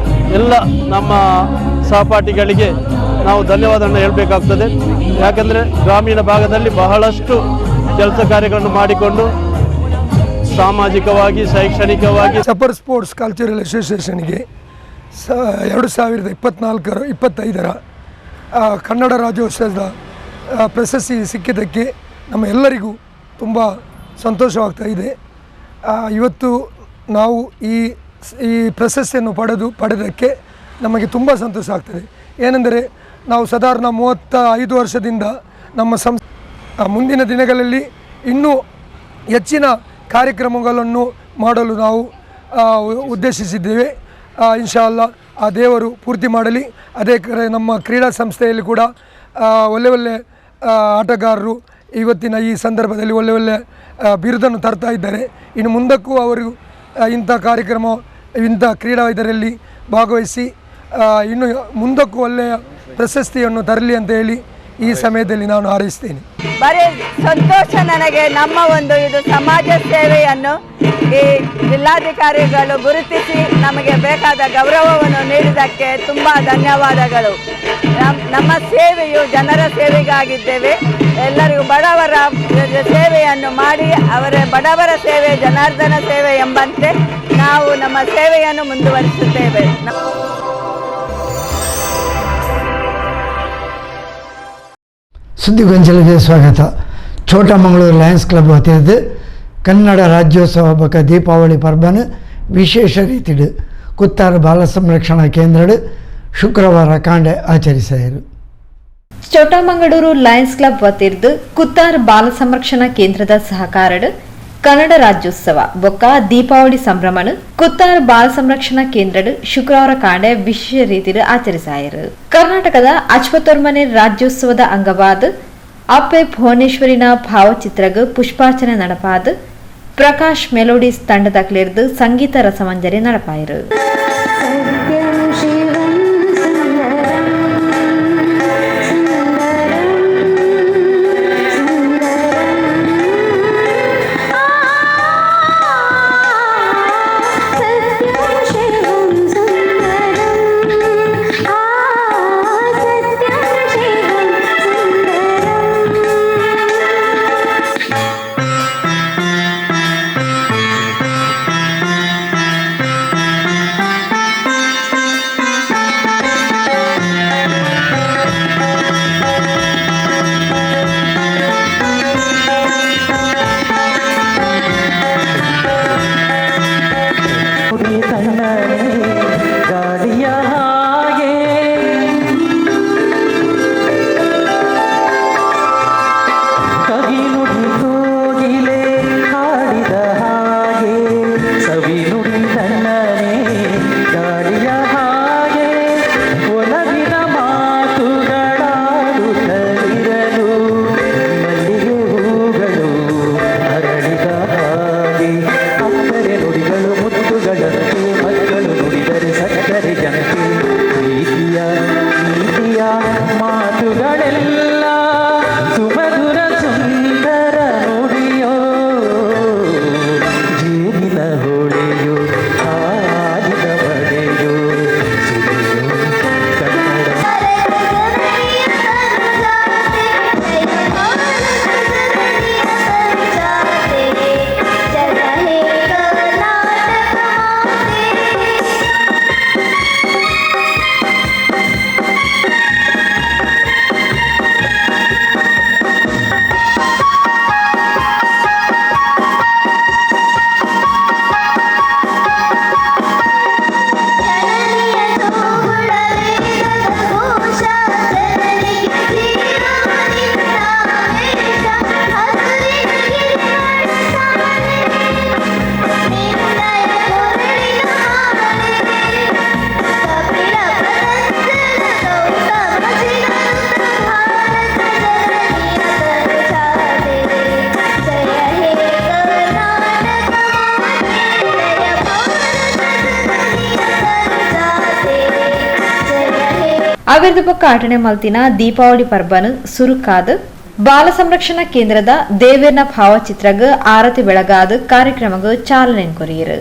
ಎಲ್ಲ ನಮ್ಮ ಸಹಪಾಠಿಗಳಿಗೆ ನಾವು ಧನ್ಯವಾದವನ್ನು ಹೇಳಬೇಕಾಗ್ತದೆ. ಯಾಕಂದರೆ ಗ್ರಾಮೀಣ ಭಾಗದಲ್ಲಿ ಬಹಳಷ್ಟು ಕೆಲಸ ಕಾರ್ಯಗಳನ್ನು ಮಾಡಿಕೊಂಡು ಸಾಮಾಜಿಕವಾಗಿ, ಶೈಕ್ಷಣಿಕವಾಗಿ ಸಪರ್ ಸ್ಪೋರ್ಟ್ಸ್ ಕಲ್ಚರಲ್ ಅಸೋಸಿಯೇಷನ್ಗೆ 2024-25 ಕನ್ನಡ ರಾಜ್ಯೋತ್ಸವದ ಪ್ರಶಸ್ತಿ ಸಿಕ್ಕಿದ್ದಕ್ಕೆ ನಮ್ಮ ಎಲ್ಲರಿಗೂ ತುಂಬ ಸಂತೋಷವಾಗ್ತಾ ಇದೆ. ಇವತ್ತು ನಾವು ಈ ಈ ಪ್ರಶಸ್ತಿಯನ್ನು ಪಡೆದಕ್ಕೆ ನಮಗೆ ತುಂಬ ಸಂತೋಷ ಆಗ್ತದೆ. ಏನೆಂದರೆ ನಾವು ಸಾಧಾರಣ 35 ವರ್ಷದಿಂದ ನಮ್ಮ ಮುಂದಿನ ದಿನಗಳಲ್ಲಿ ಇನ್ನೂ ಹೆಚ್ಚಿನ ಕಾರ್ಯಕ್ರಮಗಳನ್ನು ಮಾಡಲು ನಾವು ಉದ್ದೇಶಿಸಿದ್ದೇವೆ. ಇನ್ಶಾ ಅಲ್ಲಾ ಆ ದೇವರು ಪೂರ್ತಿ ಮಾಡಲಿ. ಅದೇ ಕಡೆ ನಮ್ಮ ಕ್ರೀಡಾ ಸಂಸ್ಥೆಯಲ್ಲಿ ಕೂಡ ಒಳ್ಳೆ ಒಳ್ಳೆ ಆಟಗಾರರು ಇವತ್ತಿನ ಈ ಸಂದರ್ಭದಲ್ಲಿ ಒಳ್ಳೆ ಒಳ್ಳೆ ಬಿರುದನ್ನು ತರ್ತಾ ಇದ್ದಾರೆ. ಇನ್ನು ಮುಂದಕ್ಕೂ ಅವರು ಇಂಥ ಕಾರ್ಯಕ್ರಮ, ಇಂಥ ಕ್ರೀಡಾ ಇದರಲ್ಲಿ ಭಾಗವಹಿಸಿ ಇನ್ನು ಮುಂದಕ್ಕೂ ಒಳ್ಳೆಯ ಪ್ರಶಸ್ತಿಯನ್ನು ತರಲಿ ಅಂತ ಹೇಳಿ ಈ ಸಮಯದಲ್ಲಿ ನಾನು ಹಾರೈಸ್ತೇನೆ. ಬರೀ ಸಂತೋಷ ನನಗೆ. ನಮ್ಮ ಒಂದು ಇದು ಸಮಾಜ ಸೇವೆಯನ್ನು ಈ ಜಿಲ್ಲಾಧಿಕಾರಿಗಳು ಗುರುತಿಸಿ ನಮಗೆ ಬೇಕಾದ ಗೌರವವನ್ನು ನೀಡಿದ್ದಕ್ಕೆ ತುಂಬ ಧನ್ಯವಾದಗಳು. ನಮ್ಮ ಸೇವೆಯು ಜನರ ಸೇವೆಗಾಗಿದ್ದೇವೆ. ಎಲ್ಲರಿಗೂ ಬಡವರ ಸೇವೆಯನ್ನು ಮಾಡಿ ಅವರ ಬಡವರ ಸೇವೆ ಜನಾರ್ದನ ಸೇವೆ ಎಂಬಂತೆ ನಾವು ನಮ್ಮ ಸೇವೆಯನ್ನು ಮುಂದುವರಿಸುತ್ತೇವೆ. ಸುದ್ದಿಗೊಂಚಲಿಗೆ ಸ್ವಾಗತ. ಛೋಟಾ ಮಂಗಳೂರು ಲಯನ್ಸ್ ಕ್ಲಬ್ ವತಿಯಿಂದ ಕನ್ನಡ ರಾಜ್ಯೋತ್ಸವ ಹಬ್ಬಕ್ಕೆ ದೀಪಾವಳಿ ಪರ್ಬನ ವಿಶೇಷ ರೀತಿಡು ಕುತ್ತಾರು ಬಾಲ ಸಂರಕ್ಷಣಾ ಕೇಂದ್ರ ಶುಕ್ರವಾರ ಕಾಂಡೆ ಆಚರಿಸಿದರು. ಚೋಟಮಂಗಳೂರು ಲಯನ್ಸ್ ಕ್ಲಬ್ ವತಿರ್ದು ಕುತ್ತಾರು ಬಾಲ ಸಂರಕ್ಷಣಾ ಕೇಂದ್ರದ ಸಹಕಾರಡು ಕನ್ನಡ ರಾಜ್ಯೋತ್ಸವ ಬೊಕ್ಕ ದೀಪಾವಳಿ ಸಂಭ್ರಮಣ ಕುತ್ತಾರು ಬಾಲ ಸಂರಕ್ಷಣಾ ಕೇಂದ್ರ ಶುಕ್ರವಾರ ಕಾಂಡೆ ವಿಶೇಷ ರೀತಿಯಲ್ಲಿ ಆಚರಿಸಾಯರು. ಕರ್ನಾಟಕದ ಅಶ್ವತೋರ್ಮನೆ ರಾಜ್ಯೋತ್ಸವದ ಅಂಗವಾದ ಅಪ್ಪೆ ಭುವನೇಶ್ವರಿನ ಭಾವಚಿತ್ರಗ್ ಪುಷ್ಪಾರ್ಚನೆ ನಡಪಾದ ಪ್ರಕಾಶ್ ಮೆಲೋಡಿಸ್ ತಂಡದ ಕ್ಲೇರ್ದು ಸಂಗೀತ ರಸಮಂಜರಿ ನಡಪಾಯರು. ಅವಿರ್ದು ಬೊಕ್ಕ ಆಟಣೆ ಮಲ್ತಿನ ದೀಪಾವಳಿ ಪರ್ಬನು ಸುರುಕಾದ ಬಾಲ ಸಂರಕ್ಷಣಾ ಕೇಂದ್ರದ ದೇವೇರ್ನ ಭಾವಚಿತ್ರಗ್ ಆರತಿ ಬೆಳಗಾದ ಕಾರ್ಯಕ್ರಮಗ್ ಚಾಲನೆ ಕೊರಿಯರು.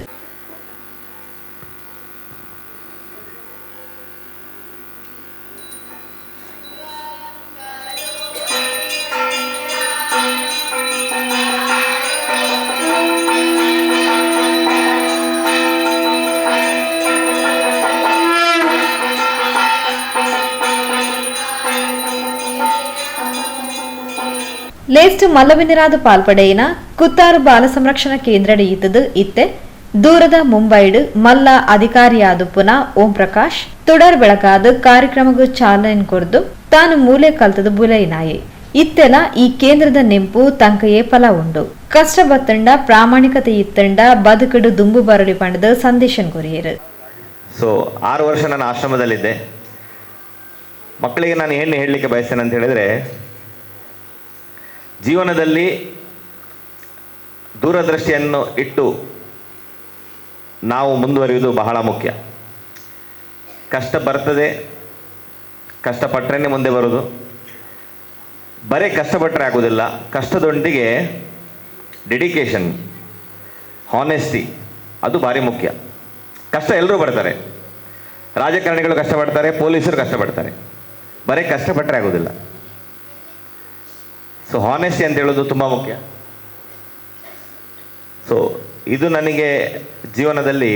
ಲೇಸ್ಟ್ ಮಲ್ಲವಿನರಾದ ಪಾಲ್ಪಡೆಯಿನ ಕುತ್ತಾರು ಬಾಲ ಸಂರಕ್ಷಣಾ ಕೇಂದ್ರ ಇತ್ತದು ಇತ್ತೆ ದೂರದ ಮುಂಬೈಡ್ ಮಲ್ಲ ಅಧಿಕಾರಿಯಾದ ಪುನಃ ಓಂ ಪ್ರಕಾಶ್ ತುಡರ್ ಬೆಳಕಾದ ಕಾರ್ಯಕ್ರಮಕ್ಕೂ ಚಾಲನೆ ಕೊರ್ದು ತಾನು ಮೂಲೆ ಕಲ್ತದ ಬುಲೈನಾಯೆ. ಇತ್ತೆಲ ಈ ಕೇಂದ್ರದ ನೆಂಪು ತಂಕೆಯೇ ಫಲ ಉಂಡು. ಕಷ್ಟ ಬತ್ತಂಡ ಪ್ರಾಮಾಣಿಕತೆ ಇತ್ತಂಡ ಬದುಕಡು ದುಂಬು ಬರಲಿ ಪಂಡದ ಸಂದೇಶನ್ ಕೊರಿಯರು. ಸೊ 6 ವರ್ಷ ನಾನು ಆಶ್ರಮದಲ್ಲಿದ್ದೆ. ಮಕ್ಕಳಿಗೆ ನಾನು ಏನು ಹೇಳಲಿಕ್ಕೆ ಬಯಸ್ತೇನೆ ಅಂತ ಹೇಳಿದರೆ, ಜೀವನದಲ್ಲಿ ದೂರದೃಷ್ಟಿಯನ್ನು ಇಟ್ಟು ನಾವು ಮುಂದುವರಿಯುವುದು ಬಹಳ ಮುಖ್ಯ. ಕಷ್ಟ ಬರ್ತದೆ, ಕಷ್ಟಪಟ್ಟರೆ ಮುಂದೆ ಬರೋದು. ಬರೀ ಕಷ್ಟಪಟ್ಟರೆ ಆಗೋದಿಲ್ಲ, ಕಷ್ಟದೊಂದಿಗೆ ಡೆಡಿಕೇಶನ್, ಹಾನೆಸ್ಟಿ ಅದು ಭಾರಿ ಮುಖ್ಯ. ಕಷ್ಟ ಎಲ್ಲರೂ ಬರ್ತಾರೆ, ರಾಜಕಾರಣಿಗಳು ಕಷ್ಟಪಡ್ತಾರೆ, ಪೊಲೀಸರು ಕಷ್ಟಪಡ್ತಾರೆ, ಬರೀ ಕಷ್ಟಪಟ್ಟರೆ ಆಗೋದಿಲ್ಲ. ಸೊ ಹಾನೆಸ್ಟಿ ಅಂತ ಹೇಳೋದು ತುಂಬ ಮುಖ್ಯ. ಸೊ ಇದು ನನಗೆ ಜೀವನದಲ್ಲಿ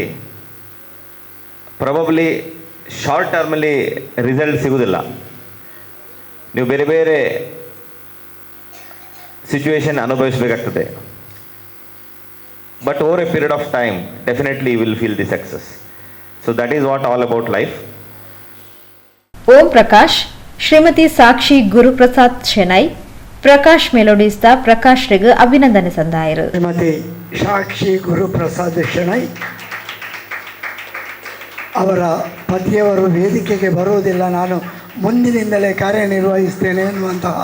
ಪ್ರಾಬಬ್ಲಿ ಶಾರ್ಟ್ ಟರ್ಮಲ್ಲಿ ರಿಸಲ್ಟ್ ಸಿಗೋದಿಲ್ಲ. ನೀವು ಬೇರೆ ಬೇರೆ situation ಅನುಭವಿಸಬೇಕಾಗ್ತದೆ. But over a period of time definitely you will feel the success. So that is what all about life. Om Prakash, Shrimati Sakshi Guruprasad Shenoy, Prakash ಮೆಲೋಡಿಸ್ತ ಪ್ರಕಾಶ್ ರೆಗ್ ಅಭಿನಂದನೆ ಸಂದಾಯರು. ಶ್ರೀಮತಿ ಸಾಕ್ಷಿ ಗುರುಪ್ರಸಾದ್ ಶೆಣೈ ಅವರ ಪತಿಯವರು ವೇದಿಕೆಗೆ ಬರುವುದಿಲ್ಲ, ನಾನು ಮುಂದಿನಿಂದಲೇ ಕಾರ್ಯನಿರ್ವಹಿಸ್ತೇನೆ ಎನ್ನುವಂತಹ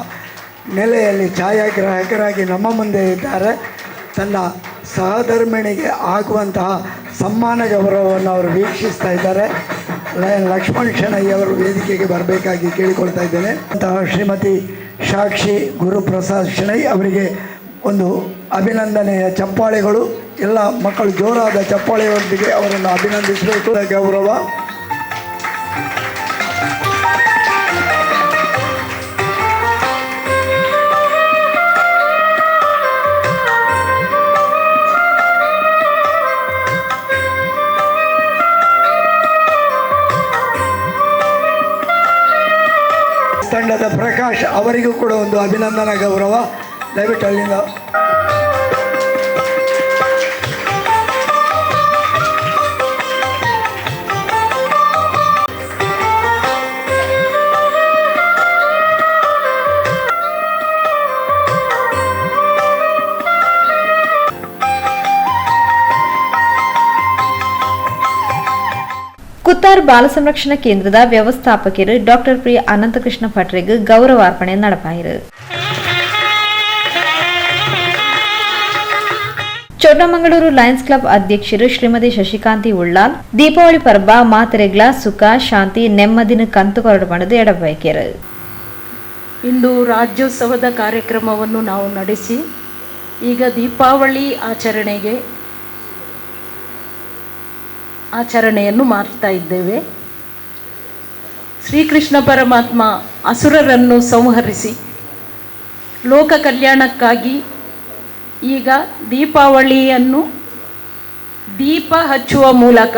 ನೆಲೆಯಲ್ಲಿ ಛಾಯಾಗ್ರಾಹಕರಾಗಿ ನಮ್ಮ ಮುಂದೆ ಇದ್ದಾರೆ. ತನ್ನ ಸಹಧರ್ಮಿಣಿಗೆ ಆಗುವಂತಹ ಸಮ್ಮಾನ ಗೌರವವನ್ನು ಅವರು ವೀಕ್ಷಿಸ್ತಾ ಇದ್ದಾರೆ. ಲಕ್ಷ್ಮಣ್ ಶೆಣೈ ಅವರು ವೇದಿಕೆಗೆ ಬರಬೇಕಾಗಿ ಕೇಳಿಕೊಳ್ತಾ ಇದ್ದೇನೆ. ಅಂತಹ ಶ್ರೀಮತಿ ಸಾಕ್ಷಿ ಗುರುಪ್ರಸಾದ್ ಶೆಣೈ ಅವರಿಗೆ ಒಂದು ಅಭಿನಂದನೆಯ ಚಪ್ಪಾಳೆಗಳು. ಎಲ್ಲ ಮಕ್ಕಳು ಜೋರಾದ ಚಪ್ಪಾಳೆಯೊಂದಿಗೆ ಅವರನ್ನು ಅಭಿನಂದಿಸಬೇಕು. ಗೌರವ. ತಂಡದ ಪ್ರಕಾಶ್ ಅವರಿಗೂ ಕೂಡ ಒಂದು ಅಭಿನಂದನಾ ಗೌರವ. ದಯವಿಟ್ಟು ಅಲ್ಲಿಂದ ಕುತ್ತಾರ್ ಬಾಲ ಸಂರಕ್ಷಣಾ ಕೇಂದ್ರದ ವ್ಯವಸ್ಥಾಪಕರು ಡಾಕ್ಟರ್ ಪ್ರಿಯ ಅನಂತಕೃಷ್ಣ ಭಟ್ರಿಗೆ ಗೌರವಾರ್ಪಣೆ നടಪಾಯಿರು. ಚೊಡ್ಡಮಂಗಳೂರು ಲಯನ್ಸ್ ಕ್ಲಬ್ ಅಧ್ಯಕ್ಷರು ಶ್ರೀಮತಿ ಶಶಿಕಾಂತಿ ಉಳ್ಳಾಲ್ ದೀಪಾವಳಿ ಪರ್ಬ ಮಾತೆರೆಗ್ಲ ಸುಖ ಶಾಂತಿ ನೆಮ್ಮದಿನ ಕಂತು ಕೊರಡು ಪಡೆದು ಎಡಬಯಕೆರು. ಇಂದು ರಾಜ್ಯೋತ್ಸವದ ಕಾರ್ಯಕ್ರಮವನ್ನು ನಾವು ನಡೆಸಿ ಈಗ ದೀಪಾವಳಿ ಆಚರಣೆಯನ್ನು ಮಾಡ್ತಾ ಇದ್ದೇವೆ. ಶ್ರೀಕೃಷ್ಣ ಪರಮಾತ್ಮ ಅಸುರರನ್ನು ಸಂಹರಿಸಿ ಲೋಕ ಕಲ್ಯಾಣಕ್ಕಾಗಿ ಈಗ ದೀಪಾವಳಿಯನ್ನು ದೀಪ ಹಚ್ಚುವ ಮೂಲಕ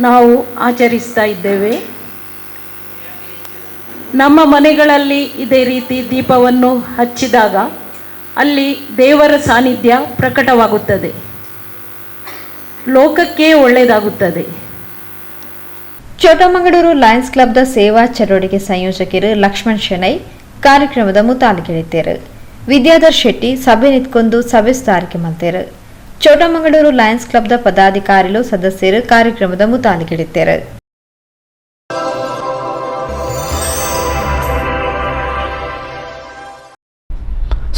ನಾವು ಆಚರಿಸ್ತಾ ಇದ್ದೇವೆ. ನಮ್ಮ ಮನೆಗಳಲ್ಲಿ ಇದೇ ರೀತಿ ದೀಪವನ್ನು ಹಚ್ಚಿದಾಗ ಅಲ್ಲಿ ದೇವರ ಸಾನ್ನಿಧ್ಯ ಪ್ರಕಟವಾಗುತ್ತದೆ, ಲೋಕಕ್ಕೆ ಒಳ್ಳೆಯದಾಗುತ್ತದೆ. ಚೋಟಮಂಗಳೂರು ಲಯನ್ಸ್ ಕ್ಲಬ್ದ ಸೇವಾ ಚಟುವಟಿಕೆ ಸಂಯೋಜಕರು ಲಕ್ಷ್ಮಣ್ ಶೆಣೈ ಕಾರ್ಯಕ್ರಮದ ಮುತಾಲಿಕೆಳಿತೇರು. ವಿದ್ಯಾಧರ್ ಶೆಟ್ಟಿ ಸಭೆ ನಿಂತ್ಕೊಂಡು ಸಭೆ ಸುಧಾರಿಕೆ ಮಲ್ತೇರು. ಚೋಟಮಂಗಳೂರು ಲಯನ್ಸ್ ಕ್ಲಬ್ದ ಪದಾಧಿಕಾರಿಗಳು ಸದಸ್ಯರು ಕಾರ್ಯಕ್ರಮದ ಮುತಾಲಿಕೆಳಿತೇರು.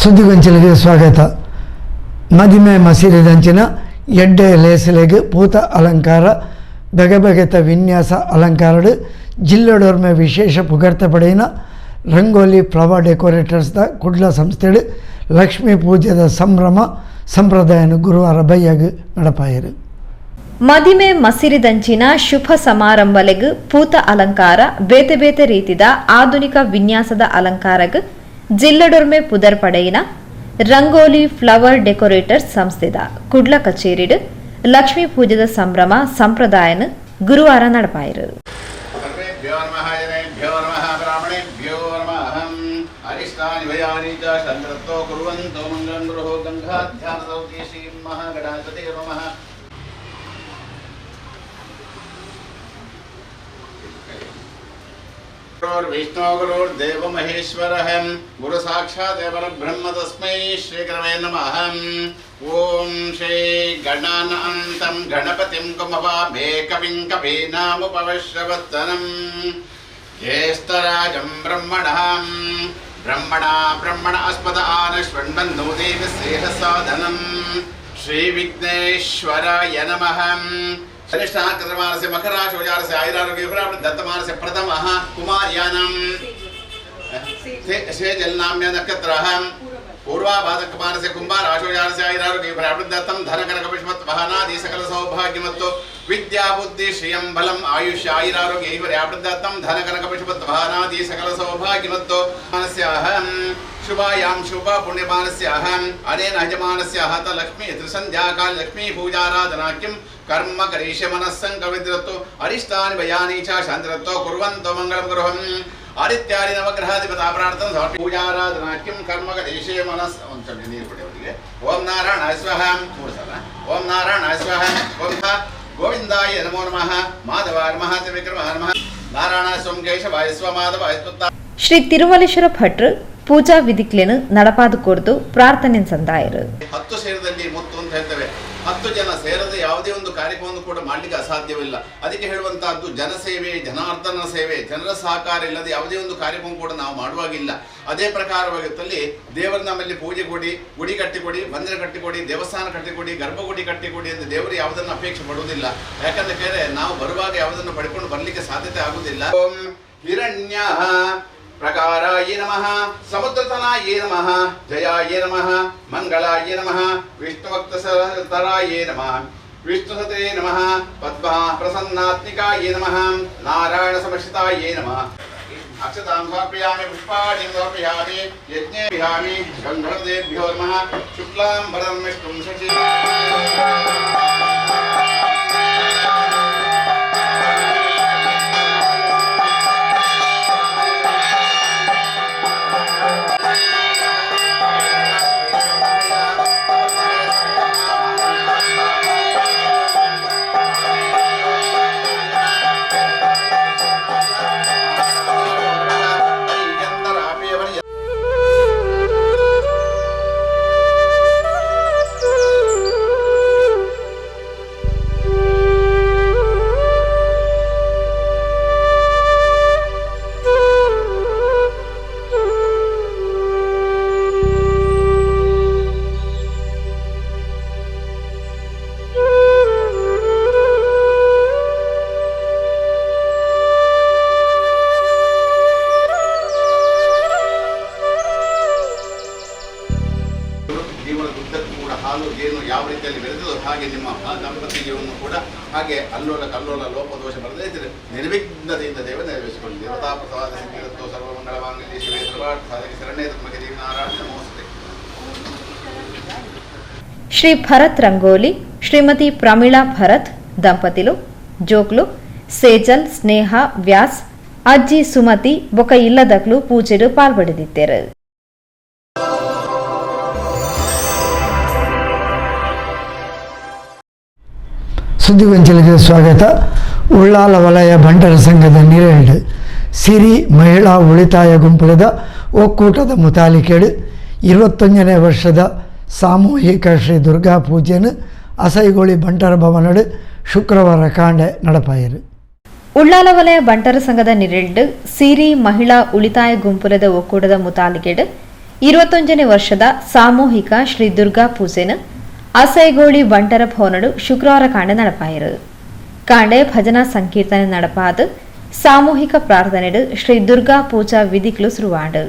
ಸುದ್ದಿಗೊಂಚಲಿಗೆ ಸ್ವಾಗತ. ಮದಿಮೆ ಮಸೀರಿದಂಚಿನ ಎಡ್ಡೆ ಲೇಸಲೆಗ್ ಪೂತ ಅಲಂಕಾರ, ಬೆಗೆ ಬೆಗೆತ ವಿನ್ಯಾಸ ಅಲಂಕಾರಡು ಜಿಲ್ಲೆಡೊರ್ಮೆ ವಿಶೇಷ ಪುಗರ್ತೆ ಪಡೆಯಿನ ರಂಗೋಲಿ ಫ್ಲವರ್ ಡೆಕೋರೇಟರ್ಸ್ದ ಕುಡ್ಲ ಸಂಸ್ಥೆಡು ಲಕ್ಷ್ಮೀ ಪೂಜೆದ ಸಂಭ್ರಮ ಸಂಪ್ರದಾಯನ ಗುರುವಾರ ಬಯ್ಯಾಗ ನಡಪಾಯರು. ಮದಿಮೆ ಮಸಿರಿದಂಚಿನ ಶುಭ ಸಮಾರಂಭಲೆಗ್ ಪೂತ ಅಲಂಕಾರ ಬೇತೆ ಬೇತೆ ರೀತಿದ ಆಧುನಿಕ ವಿನ್ಯಾಸದ ಅಲಂಕಾರಗ್ ಜಿಲ್ಲೆಡೊರ್ಮೆ ಪುದರ್ ಪಡೆಯಿನ ರಂಗೋಲಿ ಫ್ಲವರ್ ಡೆಕೋರೇಟರ್ಸ್ ಸಂಸ್ಥೆದ ಕುಡ್ಲ ಕಚೇರಿಡ್ ಲಕ್ಷ್ಮೀ ಪೂಜೆದ ಸಂಭ್ರಮ ಸಂಪ್ರದಾಯನ ಗುರುವಾರ ನಡಪಾಯರು. विष्णु गुरुर्देव महेश्वरः गुरु साक्षात् परब्रह्म तस्मै श्री गुरवे नमः. ओम श्री गणानान्तं गणपतिं कुमवाभे कविं कवीनामुपवश्रवत्तनं ज्येष्ठराजं ब्रह्मणः ब्रह्मणा ब्रह्मण अस्पद आनश्वन्बन्धो देवसेहसाधनं श्री विघ्नेश्वराय नमः. श्रेष्ठः मकराशोजारस्य आयुरारोग्य दत्तमानस्य प्रथमः कुमार्यानं सेजलनाम्य नक्षत्रः पूर्वाभादकुमारस्य कुम्भाराशोजारस्य आयुरारोग्य दत्तं धनकनकविष्मत् वहनादि सकल सौभाग्यमत्तो विद्या बुद्धि श्रियं बलम् आयुष्य आयुरारोग्य दत्तं धनकनकविष्मत् वहनादि सकल सौभाग्यमत्तो मानस्याहं शुभायां शुभ पुण्यमानस्याहं अनेन हजमानस्य हत लक्ष्मी त्रिसन्ध्याकाल लक्ष्मी पूजाराधनाख्यं कर्म करीष्य मनस्सङ्कविद्रतो अरिष्टानि भयानि च शान्तिरतो कुर्वन्तो मङ्गलं गृहम् आदित्यादि नवग्रहाधिपता प्रार्थना समर्पय पूजाराधनाख्यं कर्म करीष्ये मनस्. ओम नारायणाय स्वाहा. ಮೂರು ಸಲ ಓಂ ನಾರಾಯಣಾಯ ಸ್ವಾಹ. ಓಂ ಗೋವಿಂದಾಯ ನಮೋ ನಮಃ. ಮಾಧವಾಯ ನಮಃ. ತ್ರಿವಿಕ್ರಮಾಯ ನಮಃ. ನಾರಾಯಣಾಯ ಸ್ವಂ ಕೇಶವಾಯ ಸ್ವ ಮಾಧವಾಯ ಸ್ವ. ಶ್ರೀ ತಿರುಮಲೇಶ್ವರ ಭಟ್ರು ಪೂಜಾ ವಿಧಿಕ್ಲೇನು ನಡಪಾದು ಕೊರ್ದು ಪ್ರಾರ್ಥನೆ ಸಂದಾಯರು. 10 ಸೇರದಲ್ಲಿ ಮುತ್ತು ಅಂತ ಹೇಳ್ತೇವೆ. 10 ಜನ ಸೇರದೆ ಯಾವುದೇ ಒಂದು ಕಾರ್ಯಕ್ರಮವನ್ನು ಕೂಡ ಮಾಡಲಿಕ್ಕೆ ಅಸಾಧ್ಯವಿಲ್ಲ. ಅದಕ್ಕೆ ಹೇಳುವಂತಹದ್ದು ಜನಸೇವೆ, ಜನಾರ್ದನ ಸೇವೆ. ಜನರ ಸಹಕಾರ ಇಲ್ಲದೆ ಯಾವುದೇ ಒಂದು ಕಾರ್ಯಕ್ರಮ ಕೂಡ ನಾವು ಮಾಡುವಾಗಿಲ್ಲ. ಅದೇ ಪ್ರಕಾರವಾಗಿರುತ್ತಲ್ಲಿ ದೇವರು ನಮ್ಮಲ್ಲಿ ಪೂಜೆ ಕೊಡಿ, ಗುಡಿ ಕಟ್ಟಿಕೊಡಿ, ಮಂದಿರ ಕಟ್ಟಿಕೊಡಿ, ದೇವಸ್ಥಾನ ಕಟ್ಟಿಕೊಡಿ, ಗರ್ಭಗುಡಿ ಕಟ್ಟಿಕೊಡಿ ಎಂದು ದೇವರು ಯಾವುದನ್ನು ಅಪೇಕ್ಷೆ ಪಡುವುದಿಲ್ಲ. ಯಾಕಂದ್ರೆ ಕೇಳಿದ್ರೆ ನಾವು ಬರುವಾಗ ಯಾವುದನ್ನು ಪಡ್ಕೊಂಡು ಬರಲಿಕ್ಕೆ ಸಾಧ್ಯತೆ ಆಗುವುದಿಲ್ಲ. ಓಂ ಹಿರಣ್ಯ ಪ್ರಕಾರಾಯ ನಮಃ, ಸಮುದ್ರತನಾಯ ನಮಃ, ಜಯಾಯ ನಮಃ, ಮಂಗಳಾಯ ನಮಃ, ವಿಷ್ಣುಭಕ್ತಸತರಾಯ ನಮಃ, ವಿಷ್ಣುಸತೇ ನಮಃ, ಪದ್ಮ ಪ್ರಸನ್ನಾತ್ಮಿಕಾಯ ನಮಃ, ನಾರಾಯಣ ಸಮರ್ಷಿತಾಯ ನಮಃ. ಅಕ್ಷತಾಂ ಸಮರ್ಪಯಾಮಿ, ಪುಷ್ಪಾಣಿ ಸಮರ್ಪಯಾಮಿ, ಯಜ್ಞೇ ವಿಹಾಮಿ, ಗಂಧರ್ವೇಭ್ಯೋ ನಮಃ, ಶುಕ್ಲಾಂ ವರಂ ವಿಷ್ಣುಂ ಶಶಿ. ಯಾವ ರೀತಿಯಲ್ಲಿ ಬೆಳೆದೋ ಹಾಗೆ ನಿಮ್ಮ ದಂಪತಿ ಜೀವನ ಕೂಡ ಹಾಗೆ ಅಲ್ಲೋಲ ಕಲ್ಲೋಲ ಲೋಪದೋಷ ಬರದೇ ಇದ್ದರೆ ನಿರ್ವಿಘ್ನತೆಯಿಂದ ದೇವ ನೆರವೇರಿಸಿಕೊಳ್ಳಿ. ದೇವತಾ ಪ್ರಸಾದ ಸಿದ್ಧಿರತ್ತೋ ಸರ್ವಮಂಗಳ ಮಾಂಗಲ್ಯ ಶಿವೇ ಸರ್ವಾರ್ಥ ಸಾಧಕ ಶರಣ್ಯೇ ತ್ರ್ಯಂಬಕೆ ದೇವಿ ನಾರಾಯಣ ನಮೋಸ್ತುತೆ. ಶ್ರೀ ಭರತ್ ರಂಗೋಲಿ, ಶ್ರೀಮತಿ ಪ್ರಮೀಳಾ ಭರತ್ ದಂಪತಿಲು, ಜೋಕ್ಲು ಸೇಜಲ್, ಸ್ನೇಹ, ವ್ಯಾಸ್, ಅಜ್ಜಿ ಸುಮತಿ ಬೊಕ ಇಲ್ಲದಕ್ಲು ಪೂಜೆಡು ಪಾಲ್ಪಡೆದಿತ್ತೇರು. ಸುದ್ದಿಗೊಂಚಲಿಗೆ ಸ್ವಾಗತ. ಉಳ್ಳಾಲ ವಲಯ ಬಂಟರ ಸಂಘದ ನಿರೇಳು ಸಿರಿ ಮಹಿಳಾ ಉಳಿತಾಯ ಗುಂಪುಳದ ಒಕ್ಕೂಟದ ಮುತಾಲಿಕೇಡು 21ನೇ ವರ್ಷದ ಸಾಮೂಹಿಕ ಶ್ರೀ ದುರ್ಗಾ ಪೂಜೆಯನ್ನು ಅಸೈಗೋಳಿ ಬಂಟರ ಭವನಡು ಶುಕ್ರವಾರ ಕಾಂಡೆ ನಡಪಾಯರು. ಉಳ್ಳಾಲ ವಲಯ ಬಂಟರ ಸಂಘದ ನಿರೇಳು ಸಿರಿ ಮಹಿಳಾ ಉಳಿತಾಯ ಗುಂಪುಲದ ಒಕ್ಕೂಟದ ಮುತಾಲಿಕೇಡು 21ನೇ ವರ್ಷದ ಸಾಮೂಹಿಕ ಶ್ರೀ ದುರ್ಗಾ ಪೂಜೆಯನ್ನು ಅಸೈಗೋಳಿ ಬಂಟರ ಭವನಡು ಶುಕ್ರವಾರ ಕಾಂಡೆ ನಡಪಾಯರು. ಕಾಂಡೆ ಭಜನಾ ಸಂಕೀರ್ತನೆ ನಡಪಾದ ಸಾಮೂಹಿಕ ಪ್ರಾರ್ಥನೆಡು ಶ್ರೀ ದುರ್ಗಾ ಪೂಜಾ ವಿಧಿಗಳು ಶುರುವಾಂಡು.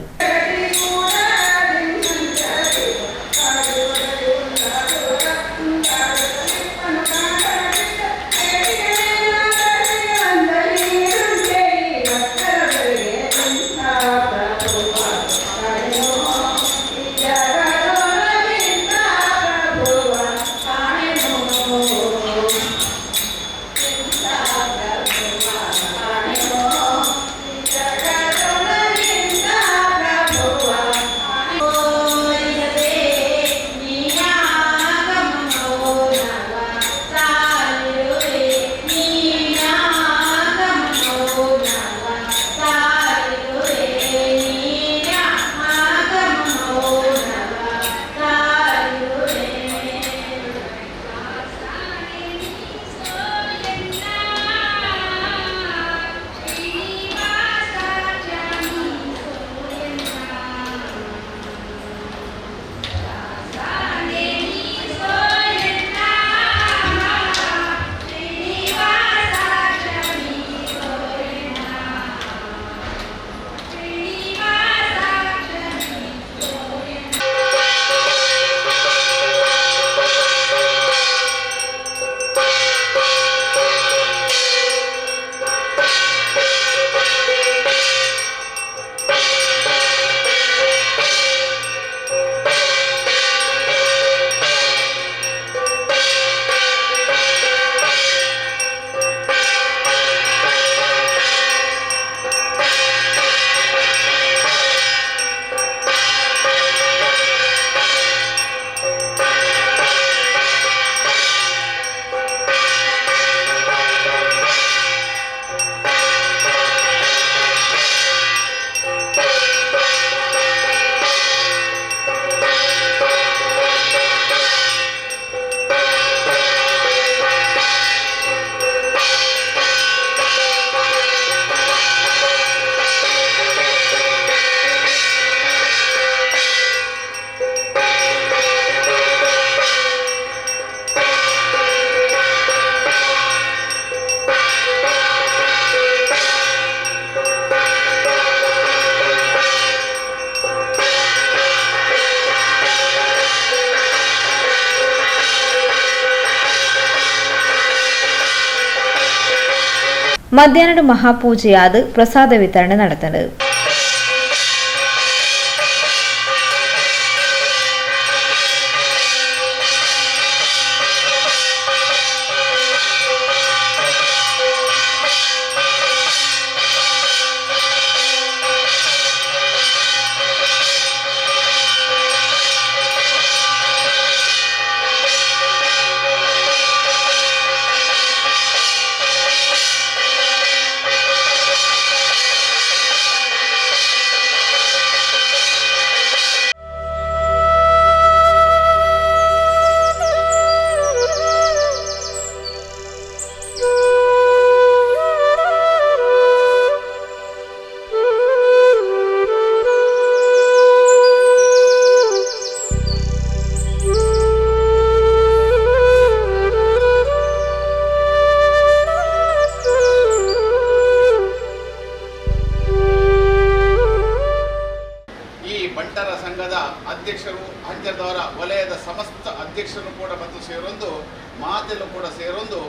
ಮಧ್ಯಾಹ್ನದ ಮಹಾಪೂಜೆಯಾದ ಪ್ರಸಾದ ವಿತರಣೆ ನಡೆತನು. ಅಧ್ಯಕ್ಷರು ಅಂಜದವರ ವಲಯದ ಸಮಸ್ತ ಅಧ್ಯಕ್ಷರು ಕೂಡ ಮತ್ತು ಸೇರೊಂದು ಮಾತೆಲ್ಲೂ ಕೂಡ ಸೇರೊಂದು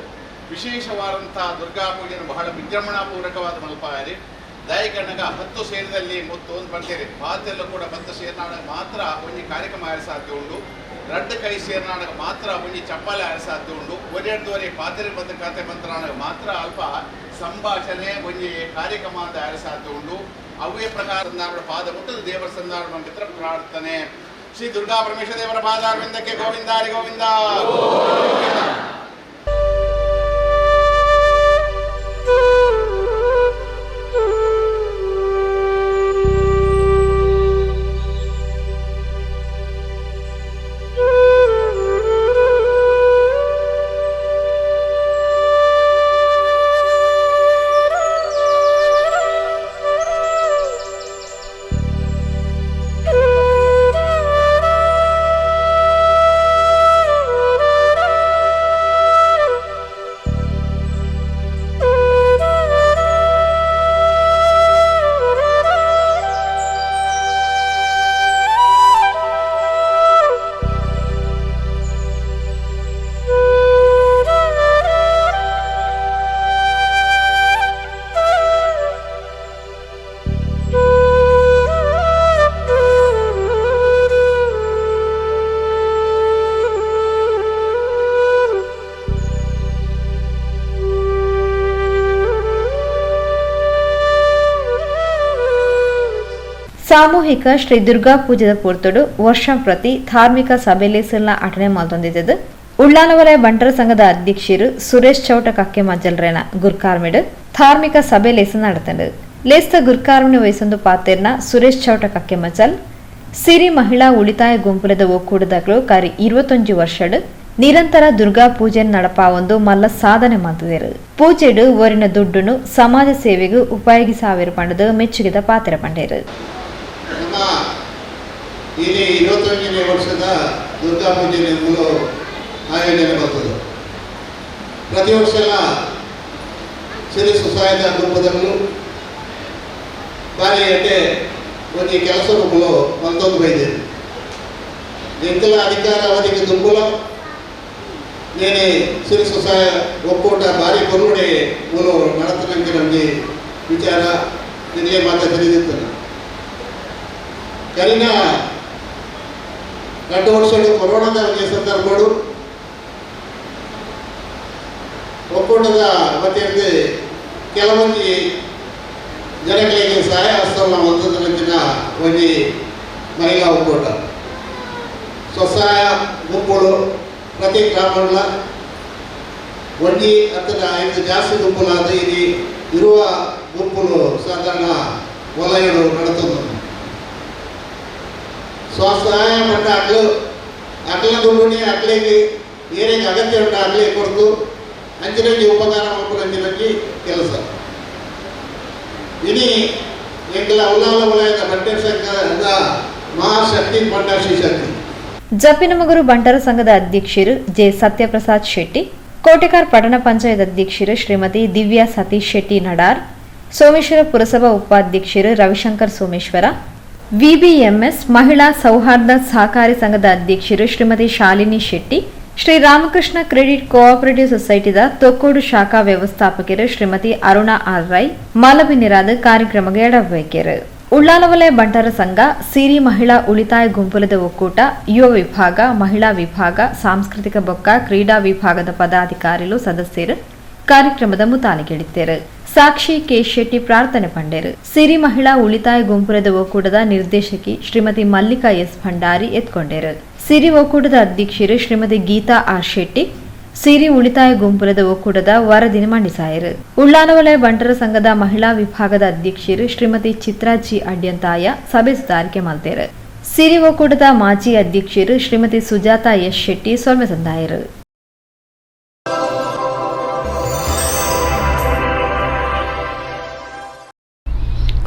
ವಿಶೇಷವಾದಂತಹ ದುರ್ಗಾ ಪೂಜೆಯನ್ನು ಬಹಳ ವಿಜೃಂಭಣಾಪೂರ್ವಕವಾದ ಮಲ್ಪಾರಿ ದಯಕಣ್ಣಗ 10 ಸೇರಿದಲ್ಲಿ ಮುತ್ತು ಒಂದು ಬರ್ತೀರಿ ಮಾತೆಲ್ಲೂ ಕೂಡ 10 ಸೇರಿನಾಡಗ ಮಾತ್ರ ಒಂಜಿ ಕಾರ್ಯಕ್ರಮ ಸಾಧ್ಯ ಉಂಟು. ರಡ್ಡು ಕೈ ಸೇರಿನಾಡಗ ಮಾತ್ರ ಒಂಜಿ ಚಪ್ಪಾಲೆ ಸಾಧ್ಯ ಉಂಟು. ಒಂದೆರಡುವರೆ ಪಾತ್ರೆ ಬಂದ ಖಾತೆ ಬಂತನಾಡಗ ಮಾತ್ರ ಅಲ್ಪ ಸಂಭಾಷಣೆ ಒಂಜಿ ಕಾರ್ಯಕ್ರಮ ಅಂತ ಸಾಧ್ಯ ಉಂಟು. ಅವೇ ಪ್ರಕಾರ ಪಾದ ಮುಟ್ಟದ ದೇವರ ಸಂಧಾನ ಮಿತ್ರ ಪ್ರಾರ್ಥನೆ. ಶ್ರೀ ದುರ್ಗಾ ಪರಮೇಶ್ವರ ದೇವರ ಪಾದಾರವಿಂದಕ್ಕೆ ಗೋವಿಂದ ಹರಿ ಗೋವಿಂದ. ಸಾಮೂಹಿಕ ಶ್ರೀ ದುರ್ಗಾ ಪೂಜೆದ ಪೂರ್ತುಡು ವರ್ಷ ಪ್ರತಿ ಧಾರ್ಮಿಕ ಸಭೆ ಲೇಸಲ್ನ ಅಟನೆ ಮಲ್ತೊಂದಿತ್ತದು. ಉಳ್ಳಾಲವಲಯ ಬಂಟರ ಸಂಘದ ಅಧ್ಯಕ್ಷರು ಸುರೇಶ್ ಚೌಟ ಕಕ್ಕೆ ಮಜ್ಜಲ್ರೇನ ಗುರ್ಕಾರ್ಮಿಡ್ ಧಾರ್ಮಿಕ ಸಭೆ ಲೇಸ ನಡೆತಂಡು. ಲೇಸ್ತ ಗುರ್ಕಾರ್ಮಿಣ ವಹಿಸೊಂದು ಪಾತೆರ್ನ ಸುರೇಶ್ ಚೌಟ ಕಕ್ಕೆ ಮಜ್ಜಲ್ ಸಿರಿ ಮಹಿಳಾ ಉಳಿತಾಯ ಗುಂಪುಲದ ಒಕ್ಕೂಟದಗಳು ಕಾರಿ 21 ವರ್ಷಡ್ ನಿರಂತರ ದುರ್ಗಾ ಪೂಜೆ ನಡಪಾವೊಂದು ಮಲ್ಲ ಸಾಧನೆ ಮಲ್ತದೇರು. ಪೂಜೆಡು ಒರಿನ ದುಡ್ಡುನು ಸಮಾಜ ಸೇವೆಗೂ ಉಪಯೋಗಿಸಾವಿರು ಪಂಡದು ಮೆಚ್ಚುಗೆದ ಪಾತ್ರ ಪಂಡೇರು. ನಮ್ಮ ಇಲ್ಲಿ 21ನೇ ವರ್ಷದ ದುರ್ಗಾ ಪೂಜೆ ಆಯೋಜನೆ ಬರ್ತದೆ. ಪ್ರತಿ ವರ್ಷ ಸಿರಿ ಸ್ವಸಹಾಯಕ ಗುಂಪದಲ್ಲೂ ಬಾರಿ అంటే ಒಂದು ಕೆಲಸ ರೂಪಲು ಮಲ್ತೊಂದು ಬೈದೇರು. ಎಂಕಲ ಅಧಿಕಾರ ಅವಧಿಗೆ ದುಂಬುಲ నేనే ಸಿರಿ ಸ್ವಸಹಾಯ ಒಕ್ಕೂಟ ಭಾರಿ ಕೊರುಡೆ ಮೂಲ ನಡತನಂಗೆ ನಮಗೆ ವಿಚಾರ ನಿನಗೆ ಮಾತಾ ತಿಳಿದಿತ್ತು. ಕರಿನ 2 ವರ್ಷಗಳು ಕೊರೋನಾದ ಸಂದರ್ಭಗಳು ಒಕ್ಕೂಟದ ವತಿಯಿಂದ ಕೆಲವೊಂದು ಜನಗಳಿಗೆ ಸಹಾಯ ಹಸ್ತವನ್ನು ಹೊಂದಿನ ಒಂದು ಮಹಿಳಾ ಒಕ್ಕೂಟ ಸ್ವಸಹಾಯ ಗುಂಪುಗಳು ಪ್ರತಿ ಗ್ರಾಮಗಳ ಒಂಜಿ ಅಥವಾ 5 ಜಾಸ್ತಿ ಗುಂಪುಲಾದ ಇಲ್ಲಿ ಇರುವ ಗುಂಪುಗಳು ಸಾಧಾರಣ ವಲಯಗಳು ನಡೆತದ್ದು. ಸ್ವಸಹಾಯ ಮಟ್ಟ ಅಗ್ಲು ಅಗ್ಲ ದುಡ್ಡು ಅಗ್ಲಿಗೆ ಏನೇನು ಅಗತ್ಯ ಉಂಟು ಅಗ್ಲೇ ಕೊಡ್ತು ಅಂಚಿನಲ್ಲಿ ಉಪಕಾರ ಮಾಡ್ಕೊಂಡು ಕೆಲಸ. ಇನಿ ಎಂಕಲ ಉಲ್ಲಾಲ ವಲಯದ ಬಂಟರ ಸಂಘದ ಮಹಾಶಕ್ತಿ ಬಂಟಾಶಿ ಶಕ್ತಿ. ಜಪ್ಪಿನಮಗರು ಬಂಟರ ಸಂಘದ ಅಧ್ಯಕ್ಷರು ಜೆ ಸತ್ಯಪ್ರಸಾದ್ ಶೆಟ್ಟಿ, ಕೋಟೆಕಾರ್ ಪಟ್ಟಣ ಪಂಚಾಯತ್ ಅಧ್ಯಕ್ಷರು ಶ್ರೀಮತಿ ದಿವ್ಯಾ ಸತೀಶ್ ಶೆಟ್ಟಿ ನಡಾರ್, ಸೋಮೇಶ್ವರ ಪುರಸಭಾ ಉಪಾಧ್ಯಕ್ಷರು ರವಿಶಂಕರ್ ಸೋಮೇಶ್ವರ, ವಿಬಿಎಂಎಸ್ ಮಹಿಳಾ ಸೌಹಾರ್ದ ಸಹಕಾರಿ ಸಂಘದ ಅಧ್ಯಕ್ಷರು ಶ್ರೀಮತಿ ಶಾಲಿನಿ ಶೆಟ್ಟಿ, ಶ್ರೀ ರಾಮಕೃಷ್ಣ ಕ್ರೆಡಿಟ್ ಕೋಆಪರೇಟಿವ್ ಸೊಸೈಟಿದ ತೊಕ್ಕೋಡು ಶಾಖಾ ವ್ಯವಸ್ಥಾಪಕರು ಶ್ರೀಮತಿ ಅರುಣಾ ಆರ್ ರೈ ಮಾಲಬಿನಿರಾದ ಕಾರ್ಯಕ್ರಮಕ್ಕೆ ಎಡವೈಕ್ಯರು. ಉಳ್ಳಾಲವಲಯ ಬಂಟರ ಸಂಘ, ಸಿರಿ ಮಹಿಳಾ ಉಳಿತಾಯ ಗುಂಪುಲದ ಒಕ್ಕೂಟ, ಯುವ ವಿಭಾಗ, ಮಹಿಳಾ ವಿಭಾಗ, ಸಾಂಸ್ಕೃತಿಕ ಬೊಕ್ಕ ಕ್ರೀಡಾ ವಿಭಾಗದ ಪದಾಧಿಕಾರಿಗಳು ಸದಸ್ಯರು ಕಾರ್ಯಕ್ರಮದ ಮುತಾಲಿಗಿಳಿತ್ತೇರು. ಸಾಕ್ಷಿ ಕೆ ಶೆಟ್ಟಿ ಪ್ರಾರ್ಥನೆ ಪಂಡೇರು. ಸಿರಿ ಮಹಿಳಾ ಉಳಿತಾಯ ಗುಂಪುಲದ ಒಕ್ಕೂಟದ ನಿರ್ದೇಶಕಿ ಶ್ರೀಮತಿ ಮಲ್ಲಿಕಾ ಎಸ್ ಭಂಡಾರಿ ಎತ್ಕೊಂಡೇರು. ಸಿರಿ ಒಕ್ಕೂಟದ ಅಧ್ಯಕ್ಷರು ಶ್ರೀಮತಿ ಗೀತಾ ಆರ್ ಶೆಟ್ಟಿ ಸಿರಿ ಉಳಿತಾಯ ಗುಂಪುಲದ ಒಕ್ಕೂಟದ ವರದಿನ ಮಂಡಿಸಾಯರು. ಉಳ್ಳಾಲವಲಯ ಬಂಟರ ಸಂಘದ ಮಹಿಳಾ ವಿಭಾಗದ ಅಧ್ಯಕ್ಷರು ಶ್ರೀಮತಿ ಚಿತ್ರಾ ಜಿ ಅಡ್ಯಂತಾಯ ಸಭೆ ಸುಧಾರಿಕೆ ಮಲ್ತೇರು. ಸಿರಿ ಒಕ್ಕೂಟದ ಮಾಜಿ ಅಧ್ಯಕ್ಷರು ಶ್ರೀಮತಿ ಸುಜಾತಾ ಎಸ್ ಶೆಟ್ಟಿ ಸೊಲ್ಮೆ ಸಂದಾಯರು.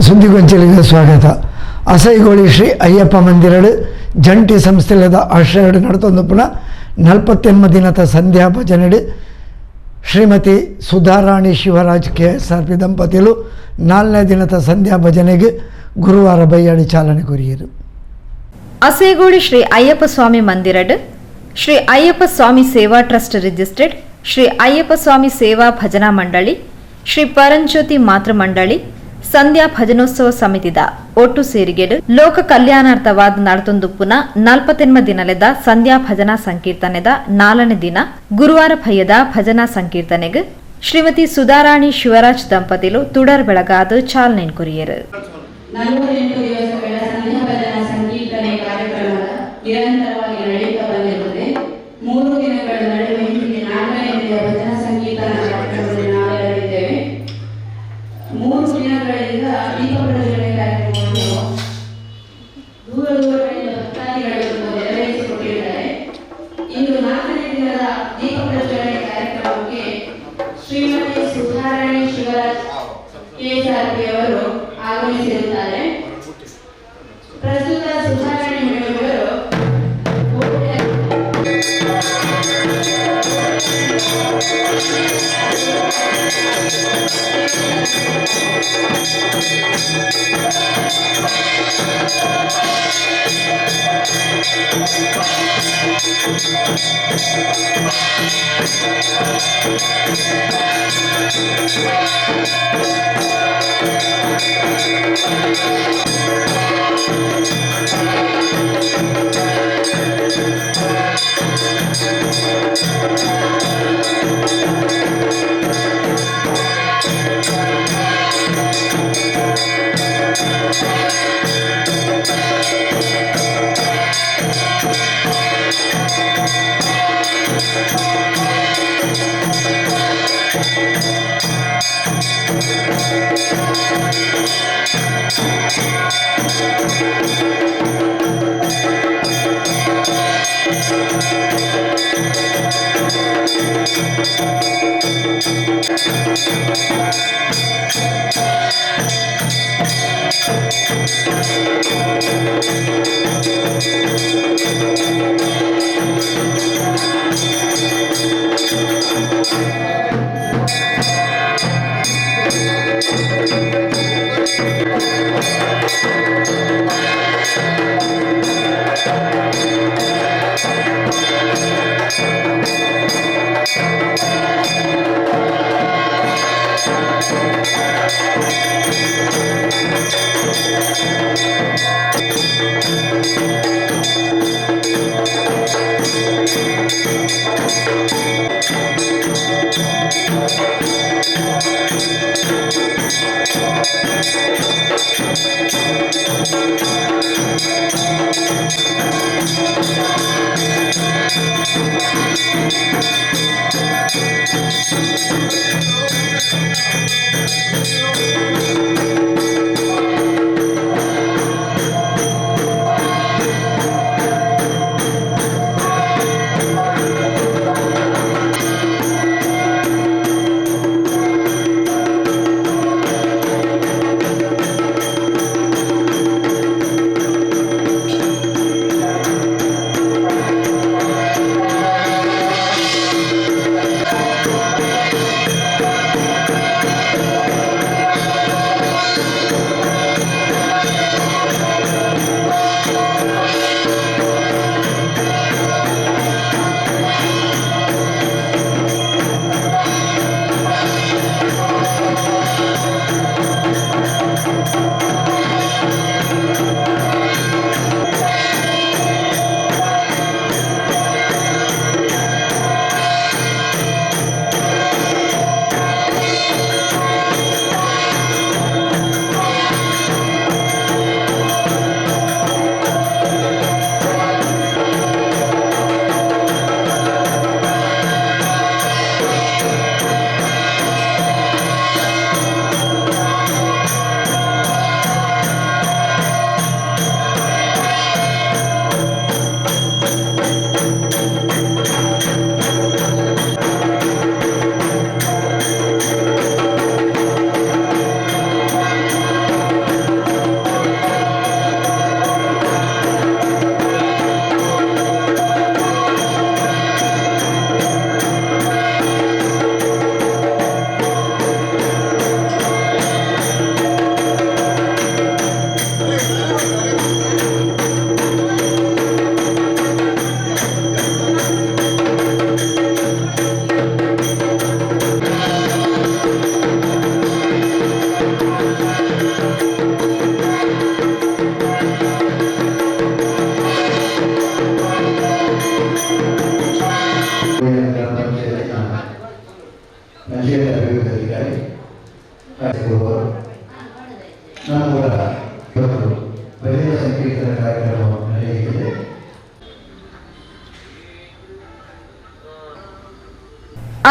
ಸುದ್ದಿಗೊಂಚಲಿಗೆ ಸ್ವಾಗತ. ಅಸೈಗೋಳಿ ಶ್ರೀ ಅಯ್ಯಪ್ಪ ಮಂದಿರಡು ಜಂಟಿ ಸಂಸ್ಥೆಲದ ಆಶ್ರಯಡು ನಡತೊಂದು ಪುನಃ 48 ದಿನದ ಸಂಧ್ಯಾ ಭಜನೆಡು ಶ್ರೀಮತಿ ಸುಧಾರಾಣಿ ಶಿವರಾಜ್ ಕೆಎಸ್ಆರ್ಪಿ ದಂಪತಿಗಳು 4ನೇ ದಿನದ ಸಂಧ್ಯಾ ಭಜನೆಗೆ ಗುರುವಾರ ಬೈಯಾಡಿ ಚಾಲನೆ ಕೊರಿಯರು. ಅಸೇಗೋಳಿ ಶ್ರೀ ಅಯ್ಯಪ್ಪ ಸ್ವಾಮಿ ಮಂದಿರಡು ಶ್ರೀ ಅಯ್ಯಪ್ಪ ಸ್ವಾಮಿ ಸೇವಾ ಟ್ರಸ್ಟ್ ರಿಜಿಸ್ಟರ್ಡ್ ಶ್ರೀ ಅಯ್ಯಪ್ಪ ಸ್ವಾಮಿ ಸೇವಾ ಭಜನಾ ಮಂಡಳಿ, ಶ್ರೀ ಪರಂಜ್ಯೋತಿ ಮಾತೃ ಮಂಡಳಿ, ಸಂಧ್ಯಾ ಭಜನೋತ್ಸವ ಸಮಿತಿದ ಒಟ್ಟು ಸೇರಿಗೆಡು ಲೋಕ ಕಲ್ಯಾಣಾರ್ಥವಾದ ನಡತೊಂದು ಪುನಃ 48 ದಿನಲೆದ ಸಂಧ್ಯಾ ಭಜನಾ ಸಂಕೀರ್ತನೆದ 4ನೇ ದಿನ ಗುರುವಾರ ಭಯದ ಭಜನಾ ಸಂಕೀರ್ತನೆಗೆ ಶ್ರೀಮತಿ ಸುಧಾರಾಣಿ ಶಿವರಾಜ್ ದಂಪತಿಲು ತುಡರ್ ಬೆಳಗಾದ ಚಾಲನೆ ಕೊರಿಯರು. 48 ದಿವಸಗಳ ಸಂಧ್ಯಾ ಭಜನಾ ಸಂಕೀರ್ತನೆ ಕಾರ್ಯಕ್ರಮದ ನಿರಂತರವಾಗಿ ನಡೆಯುತ್ತಾ ಬಂದಿರುತ್ತದೆ. 3 ದಿನಗಳ ನಡುವೆ ಹಿಂದೆ 4ನೇ ದಿನದ ಭಜನಾ ಸಂಕೀರ್ತನಾ ಕಾರ್ಯಕ್ರಮದಲ್ಲಿ ನಾವೆಲ್ಲರಿದ್ದೇವೆ. 3 ದಿನಗಳಿಂದ ದೀಪ ಪ್ರಜ್ವಲನೆ ಕಾರ್ಯಕ್ರಮವನ್ನು ದೂರ ದೂರಗಳಿಂದ ಭಕ್ತಾದಿಗಳು ನೆರವೇರಿಸಿಕೊಟ್ಟಿದ್ದಾರೆ. ಇಂದು 4ನೇ ದಿನದ ದೀಪ ಪ್ರಜ್ವಲನೆ ಕಾರ್ಯಕ್ರಮಕ್ಕೆ ಶ್ರೀಮತಿ ಸುಧಾರಾಣಿ ಶಿವರಾಜ್ ಕೆಎಸ್ಆರ್ಪಿ ಅವರು ಆಗಮಿಸಿರುತ್ತಾರೆ. ಪ್ರಸ್ತುತ ಸುಧಾರಾಣಿ ಮೇಡಮ್ ಅವರು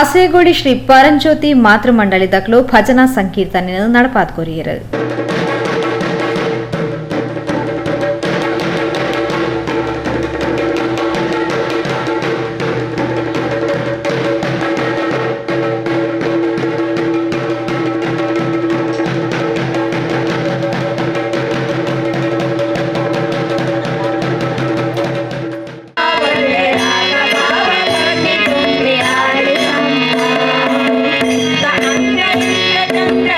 Asegodi Shri Paranjyoti ಮಾತೃಮಂಡಳಿ ದಕ್ಲು ಭಜನಾ ಸಂಕೀರ್ತನೆ ನಡಪಾತ್ ಕೊರಿಯರು. ಚಂದ್ರ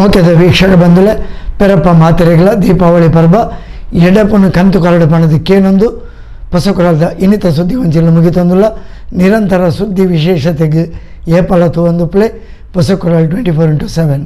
ಮೋಕೆದ ವೀಕ್ಷಕ ಬಂಧುಲೆ ಪೆರಪ್ಪ ಮಾತೆರೆಗಳ ದೀಪಾವಳಿ ಪರ್ಬ ಎಡಪುನ ಕಂತು ಕರಡು ಪಣದ ಕೇನೊಂದು ಪಸಕುರಲ್ದ ಇನ್ನಿತ ಸುದ್ದಿ ಒಂಚಿಲ್ಲ ಮುಗಿತೊಂದುಲ್ಲ. ನಿರಂತರ ಸುದ್ದಿ ವಿಶೇಷತೆಗೆ ಏಪಲ ತೂವೊಂದು ಪ್ಲೇ ಪಸಕುರಲ್ 24x7.